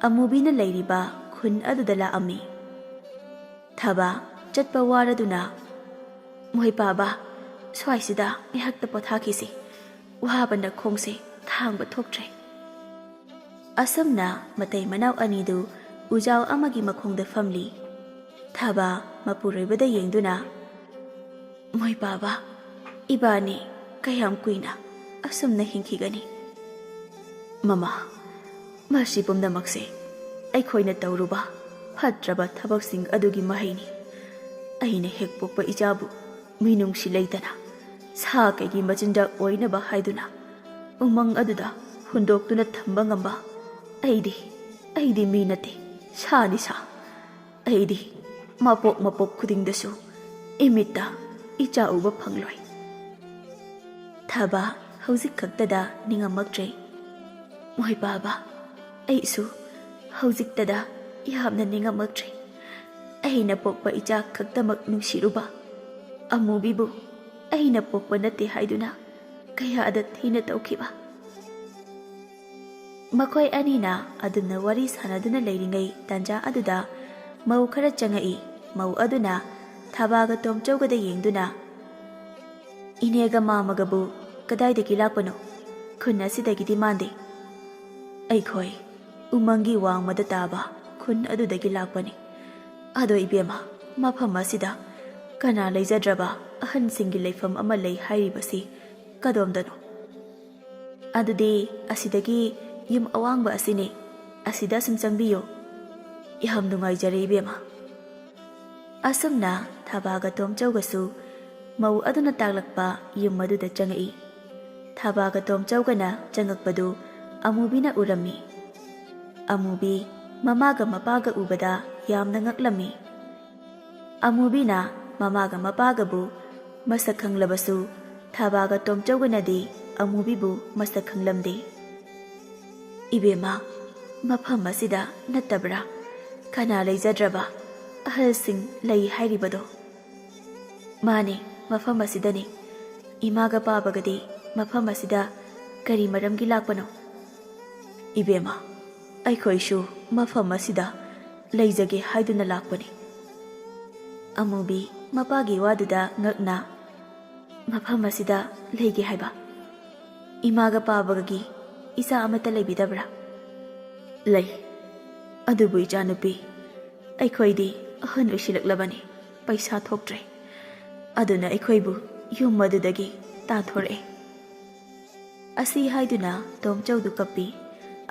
ꯑꯃꯨꯕꯤꯅ ꯂꯩꯔꯤꯕ ꯈꯨꯟ ꯑꯗꯨꯗ ꯂꯥꯛꯑꯝꯃꯤ꯫ ꯊꯕꯥ ꯆꯠꯄ ꯋꯥꯔꯗꯨꯅ, "ꯃꯣꯏ ꯄꯥꯕ, ꯁ꯭ꯋꯥꯏꯁꯤꯗ ꯉꯥꯏꯍꯥꯛꯇ ꯄꯣꯊꯥꯈꯤꯁꯤ꯫ ꯋꯥꯕꯅ ꯈꯣꯡꯁꯦ ꯊꯥꯡꯕ ꯊꯣꯛꯇ꯭ꯔꯦ꯫" ꯑꯁꯨꯝꯅ ꯃꯇꯩ ꯃꯅꯥꯎ ꯑꯅꯤꯗꯨ ꯎꯖꯥꯎ ꯑꯃꯒꯤ ꯃꯈꯣꯡꯗ ꯐꯝꯂꯤ꯫ ꯊꯕꯥ ꯃꯄꯨꯔꯣꯏꯕꯗ ꯌꯦꯡꯗꯨꯅ, "ꯃꯣꯏ ꯄꯥꯕ, ꯏꯕꯥꯅꯤ ꯀꯌꯥꯝ ꯀꯨꯏꯅ ꯑꯁꯨꯝꯅ ꯍꯤꯡꯈꯤꯒꯅꯤ? ꯃꯃꯥ, ꯃꯁꯤ ꯄꯨꯝꯅꯃꯛꯁꯦ ꯑꯩꯈꯣꯏꯅ ꯇꯧꯔꯨꯕ ꯐꯠꯇ꯭ꯔꯕ ꯊꯕꯛꯁꯤꯡ ꯑꯗꯨꯒꯤ ꯃꯍꯩꯅꯤ꯫ ꯑꯩꯅ ꯍꯦꯛ ꯄꯣꯛꯄ ꯏꯆꯥꯕꯨ ꯃꯤꯅꯨꯡꯁꯤ ꯂꯩꯇꯅ ꯁꯥ ꯀꯩꯒꯤ ꯃꯆꯤꯟꯖꯥꯛ ꯑꯣꯏꯅꯕ ꯍꯥꯏꯗꯨꯅ ꯎꯃꯪ ꯑꯗꯨꯗ ꯍꯨꯟꯗꯣꯛꯇꯨꯅ ꯊꯝꯕ ꯉꯝꯕ ꯑꯩꯗꯤ, ꯑꯩꯗꯤ ꯃꯤ ꯅꯠꯇꯦ, ꯁꯥꯅꯤ ꯁꯥ꯫ ꯑꯩꯗꯤ ꯃꯄꯣꯛ ꯃꯄꯣꯛ ꯈꯨꯗꯤꯡꯗꯁꯨ ꯏꯃꯤꯠꯇ ꯏꯆꯥ ꯎꯕ ꯐꯪꯂꯣꯏ꯫ ꯊꯥꯕ ꯍꯧꯖꯤꯛ ꯈꯛꯇꯗ ꯅꯤꯡꯉꯝꯃꯛꯇ꯭ꯔꯦ꯫ ꯃꯣꯏ ꯄꯥꯕ, ꯑꯩꯁꯨ ꯍꯧꯖꯤꯛꯇꯗ ꯌꯥꯝꯅ ꯅꯤꯡꯉꯝꯃꯛꯇ꯭ꯔꯦ꯫ ꯑꯩꯅ ꯄꯣꯛꯄ ꯏꯆꯥ ꯈꯛꯇꯃꯛ ꯅꯨꯡꯁꯤꯔꯨꯕ ꯑꯃꯨꯕꯤꯕꯨ ꯑꯩꯅ ꯄꯣꯛꯄ ꯅꯠꯇꯦ ꯍꯥꯏꯗꯨꯅ ꯀꯌꯥꯗ ꯊꯤꯅ ꯇꯧꯈꯤꯕ꯫ ꯃꯈꯣꯏ ꯑꯅꯤꯅ ꯑꯗꯨꯝꯅ ꯋꯥꯔꯤ ꯁꯥꯟꯅꯗꯨꯅ ꯂꯩꯔꯤꯉꯩ ꯇꯥꯟꯖꯥ ꯑꯗꯨꯗ ꯃꯧ ꯈꯔ ꯆꯪꯉꯛꯏ꯫ ꯃꯧ ꯑꯗꯨꯅ ꯊꯥꯕꯥꯒ ꯇꯣꯝꯆꯧꯒꯗ ꯌꯦꯡꯗꯨꯅ, "ꯏꯅꯦꯒ ꯃꯥꯃꯒꯕꯨ ꯀꯗꯥꯏꯗꯒꯤ ꯂꯥꯛꯄꯅꯣ? ꯈꯨꯟ ꯑꯁꯤꯗꯒꯤꯗꯤ ꯃꯥꯟꯗꯦ꯫ ꯑꯩꯈꯣꯏ ꯎꯃꯪꯒꯤ ꯋꯥꯡꯃꯗ ꯇꯥꯕ ꯈꯨꯟ ꯑꯗꯨꯗꯒꯤ ꯂꯥꯛꯄꯅꯤ꯫ ꯑꯗꯣ ꯏꯕꯦꯝꯃ, ꯃꯐꯝ ꯑꯁꯤꯗ ꯀꯅꯥ ꯂꯩꯖꯗ꯭ꯔꯕ ꯑꯍꯟꯁꯤꯡꯒꯤ ꯂꯩꯐꯝ ꯑꯃ ꯂꯩ ꯍꯥꯏꯔꯤꯕꯁꯤ ꯀꯗꯣꯝꯗꯅꯣ?" "ꯑꯗꯨꯗꯤ ꯑꯁꯤꯗꯒꯤ ꯌꯨꯝ ꯑꯋꯥꯡꯕ ꯑꯁꯤꯅꯤ꯫ ꯑꯁꯤꯗ ꯑꯁꯨꯝ ꯆꯪꯕꯤꯌꯨ꯫ ꯌꯥꯝ ꯅꯨꯡꯉꯥꯏꯖꯔꯦ ꯏꯕꯦꯝꯃ꯫" ꯑꯁꯨꯝꯅ ꯊꯥꯕꯥꯒ ꯇꯣꯝꯆꯧꯒꯁꯨ ꯃꯧ ꯑꯗꯨꯅ ꯇꯥꯛꯂꯛꯄ ꯌꯨꯝ ꯑꯗꯨꯗ ꯆꯪꯉꯛꯏ꯫ ꯊꯥꯕꯥꯒ ꯇꯣꯝꯆꯧꯒꯅ ꯆꯪꯉꯛꯄꯗꯨ ꯑꯃꯨꯕꯤꯅ ꯎꯔꯝꯃꯤ꯫ ꯑꯃꯨꯕꯤ ꯃꯃꯥꯒ ꯃꯄꯥꯒ ꯎꯕꯗ ꯌꯥꯝꯅ ꯉꯛꯂꯝꯃꯤ꯫ ꯑꯃꯨꯕꯤꯅ ꯃꯃꯥꯒ ꯃꯄꯥꯒꯕꯨ ꯃꯁꯛ ꯈꯪꯂꯕꯁꯨ ꯊꯥꯕꯥꯒ ꯇꯣꯝꯆꯧꯒꯅꯗꯤ ꯑꯃꯨꯕꯤꯕꯨ ꯃꯁꯛ ꯈꯪꯂꯝꯗꯦ꯫ "ꯏꯕꯦꯝꯃ, ꯃꯐꯝ ꯑꯁꯤꯗ ꯅꯠꯇꯕ꯭ꯔꯥ ꯀꯅꯥ ꯂꯩꯖꯗ꯭ꯔꯕ ꯑꯍꯜꯁꯤꯡ ꯂꯩ ꯍꯥꯏꯔꯤꯕꯗꯣ?" "ꯃꯥꯅꯦ, ꯃꯐꯝ ꯑꯁꯤꯗꯅꯤ꯫ ꯏꯃꯥꯒ ꯄꯥꯕꯒꯗꯤ ꯃꯐꯝ ꯑꯁꯤꯗ ꯀꯔꯤ ꯃꯔꯝꯒꯤ ꯂꯥꯛꯄꯅꯣ?" "ꯏꯕꯦꯝꯃ, ꯑꯩꯈꯣꯏꯁꯨ ꯃꯐꯝ ꯑꯁꯤꯗ ꯂꯩꯖꯒꯦ ꯍꯥꯏꯗꯨꯅ ꯂꯥꯛꯄꯅꯤ꯫" ꯑꯃꯨꯕꯤ ꯃꯄꯥꯒꯤ ꯋꯥꯗꯨꯗ ꯉꯛꯅ, "ꯃꯐꯝ ꯑꯁꯤꯗ ꯂꯩꯒꯦ ꯍꯥꯏꯕ? ꯏꯃꯥꯒ ꯄꯥꯕꯒꯒꯤ ꯏꯆꯥ ꯑꯃꯠꯇ ꯂꯩꯕꯤꯗꯕ꯭ꯔꯥ?" "ꯂꯩ, ꯑꯗꯨꯕꯨ ꯏꯆꯥꯅꯨꯄꯤ, ꯑꯩꯈꯣꯏꯗꯤ ꯑꯍꯟ ꯑꯣꯏꯁꯤꯜꯂꯛꯂꯕꯅꯤ, ꯄꯩꯁꯥ ꯊꯣꯛꯇ꯭ꯔꯦ꯫ ꯑꯗꯨꯅ ꯑꯩꯈꯣꯏꯕꯨ ꯌꯨꯝ ꯑꯗꯨꯗꯒꯤ ꯇꯥꯟꯊꯣꯔꯛꯑꯦ꯫ ꯑꯁꯤ ꯍꯥꯏꯗꯨꯅ ꯇꯣꯝꯆꯧꯗꯨ ꯀꯞꯄꯤ꯫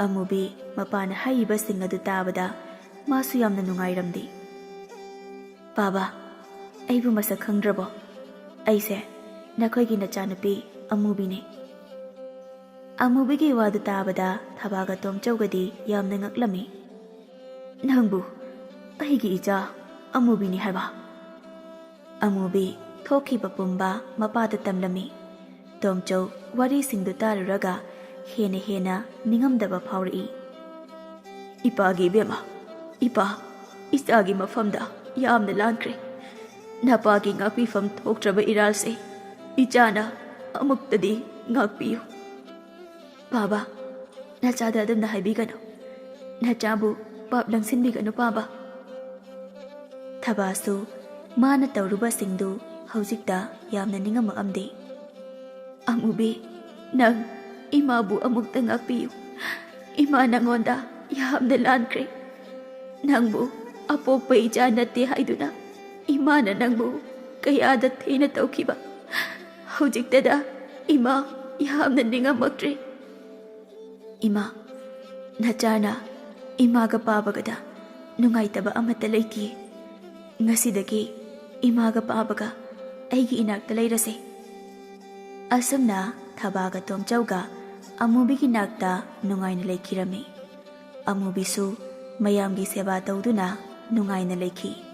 ꯑꯃꯨꯕꯤ ꯃꯄꯥꯅ ꯍꯥꯏꯔꯤꯕꯁꯤꯡ ꯑꯗꯨ ꯇꯥꯕꯗ ꯃꯥꯁꯨ ꯌꯥꯝꯅ ꯅꯨꯡꯉꯥꯏꯔꯝꯗꯦ꯫ "ꯄꯥꯕ, ꯑꯩꯕꯨ ꯃꯁꯛ ꯈꯪꯗ꯭ꯔꯕꯣ? ꯑꯩꯁꯦ ꯅꯈꯣꯏꯒꯤ ꯅꯆꯥꯅꯨꯄꯤ ꯑꯃꯨꯕꯤꯅꯦ꯫" ꯑꯃꯨꯕꯤꯒꯤ ꯋꯥꯗꯨ ꯇꯥꯕꯗ ꯊꯕꯥꯒ ꯇꯣꯝꯆꯧꯒꯗꯤ ꯌꯥꯝꯅ ꯉꯛꯂꯝꯃꯤ꯫ "ꯅꯪꯕꯨ ꯑꯩꯒꯤ ꯏꯆꯥ ꯑꯃꯨꯕꯤꯅꯤ ꯍꯥꯏꯕ?" ꯑꯃꯨꯕꯤ ꯊꯣꯛꯈꯤꯕ ꯄꯨꯝꯕ ꯃꯄꯥꯗ ꯇꯝꯂꯝꯃꯤ꯫ ꯇꯣꯝꯆꯧ ꯋꯥꯔꯤꯁꯤꯡꯗꯨ ꯇꯥꯔꯨꯔꯒ ꯍꯦꯟꯅ ꯍꯦꯟꯅ ꯅꯤꯡꯉꯝꯗꯕ ꯐꯥꯎꯔꯛꯏ꯫ "ꯏꯄꯥꯒꯤ ꯏꯕꯦꯝꯃ, ꯏꯄꯥ, ꯏꯆꯥꯒꯤ ꯃꯐꯝꯗ ꯌꯥꯝꯅ ꯂꯥꯟꯈ꯭ꯔꯦ꯫ ꯅꯄꯥꯒꯤ ꯉꯥꯛꯄꯤꯐꯝ ꯊꯣꯛꯇ꯭ꯔꯕ ꯏꯔꯥꯜꯁꯦ ꯏꯆꯥꯅ ꯑꯃꯨꯛꯇꯗꯤ ꯉꯥꯛꯄꯤꯌꯨ꯫" "ꯄꯥꯕ, ꯅꯆꯥꯗ ꯑꯗꯨꯝꯅ ꯍꯥꯏꯕꯤꯒꯅꯨ꯫ ꯅꯆꯥꯕꯨ ꯄꯥꯞ ꯂꯪꯁꯤꯟꯕꯤꯒꯅꯨ, ꯄꯥꯕ꯫" ꯊꯕꯥꯁꯨ ꯃꯥꯅ ꯇꯧꯔꯨꯕꯁꯤꯡꯗꯨ ꯍꯧꯖꯤꯛꯇ ꯌꯥꯝꯅ ꯅꯤꯡꯉꯝꯃꯛꯑꯝꯗꯦ꯫ "ꯑꯃꯨꯕꯤ, ꯅꯪ ꯏꯃꯥꯕꯨ ꯑꯃꯨꯛꯇ ꯉꯥꯛꯄꯤꯌꯨ꯫ ꯏꯃꯥ ꯅꯉꯣꯟꯗ ꯌꯥꯝꯅ ꯂꯥꯟꯈ꯭ꯔꯦ꯫ ꯅꯪꯕꯨ ꯑꯄꯣꯛꯄ ꯏꯆꯥ ꯅꯠꯇꯦ ꯍꯥꯏꯗꯨꯅ ꯏꯃꯥꯅ ꯅꯪꯕꯨ ꯀꯌꯥꯗ ꯊꯤꯅ ꯇꯧꯈꯤꯕ꯫ ꯍꯧꯖꯤꯛꯇꯗ ꯏꯃꯥ ꯌꯥꯝꯅ ꯅꯤꯡꯉꯝꯃꯛꯇ꯭ꯔꯦ꯫" "ꯏꯃꯥ, ꯅꯆꯥꯅ ꯏꯃꯥꯒ ꯄꯥꯕꯒꯗ ꯅꯨꯡꯉꯥꯏꯇꯕ ꯑꯃꯠꯇ ꯂꯩꯇꯦ꯫ ꯉꯁꯤꯗꯒꯤ ꯏꯃꯥꯒ ꯄꯥꯕꯒ ꯑꯩꯒꯤ ꯏꯅꯥꯛꯇ ꯂꯩꯔꯁꯦ꯫" ꯑꯁꯨꯝꯅ ꯊꯕꯥꯒ ꯇꯣꯝꯆꯧꯒ ꯑꯃꯨꯕꯤꯒꯤ ꯅꯥꯛꯇ ꯅꯨꯡꯉꯥꯏꯅ ꯂꯩꯈꯤꯔꯝꯃꯤ꯫ ꯑꯃꯨꯕꯤꯁꯨ ꯃꯌꯥꯝꯒꯤ ꯁꯦꯕꯥ ꯇꯧꯗꯨꯅ ꯅꯨꯡꯉꯥꯏꯅ ꯂꯩꯈꯤ꯫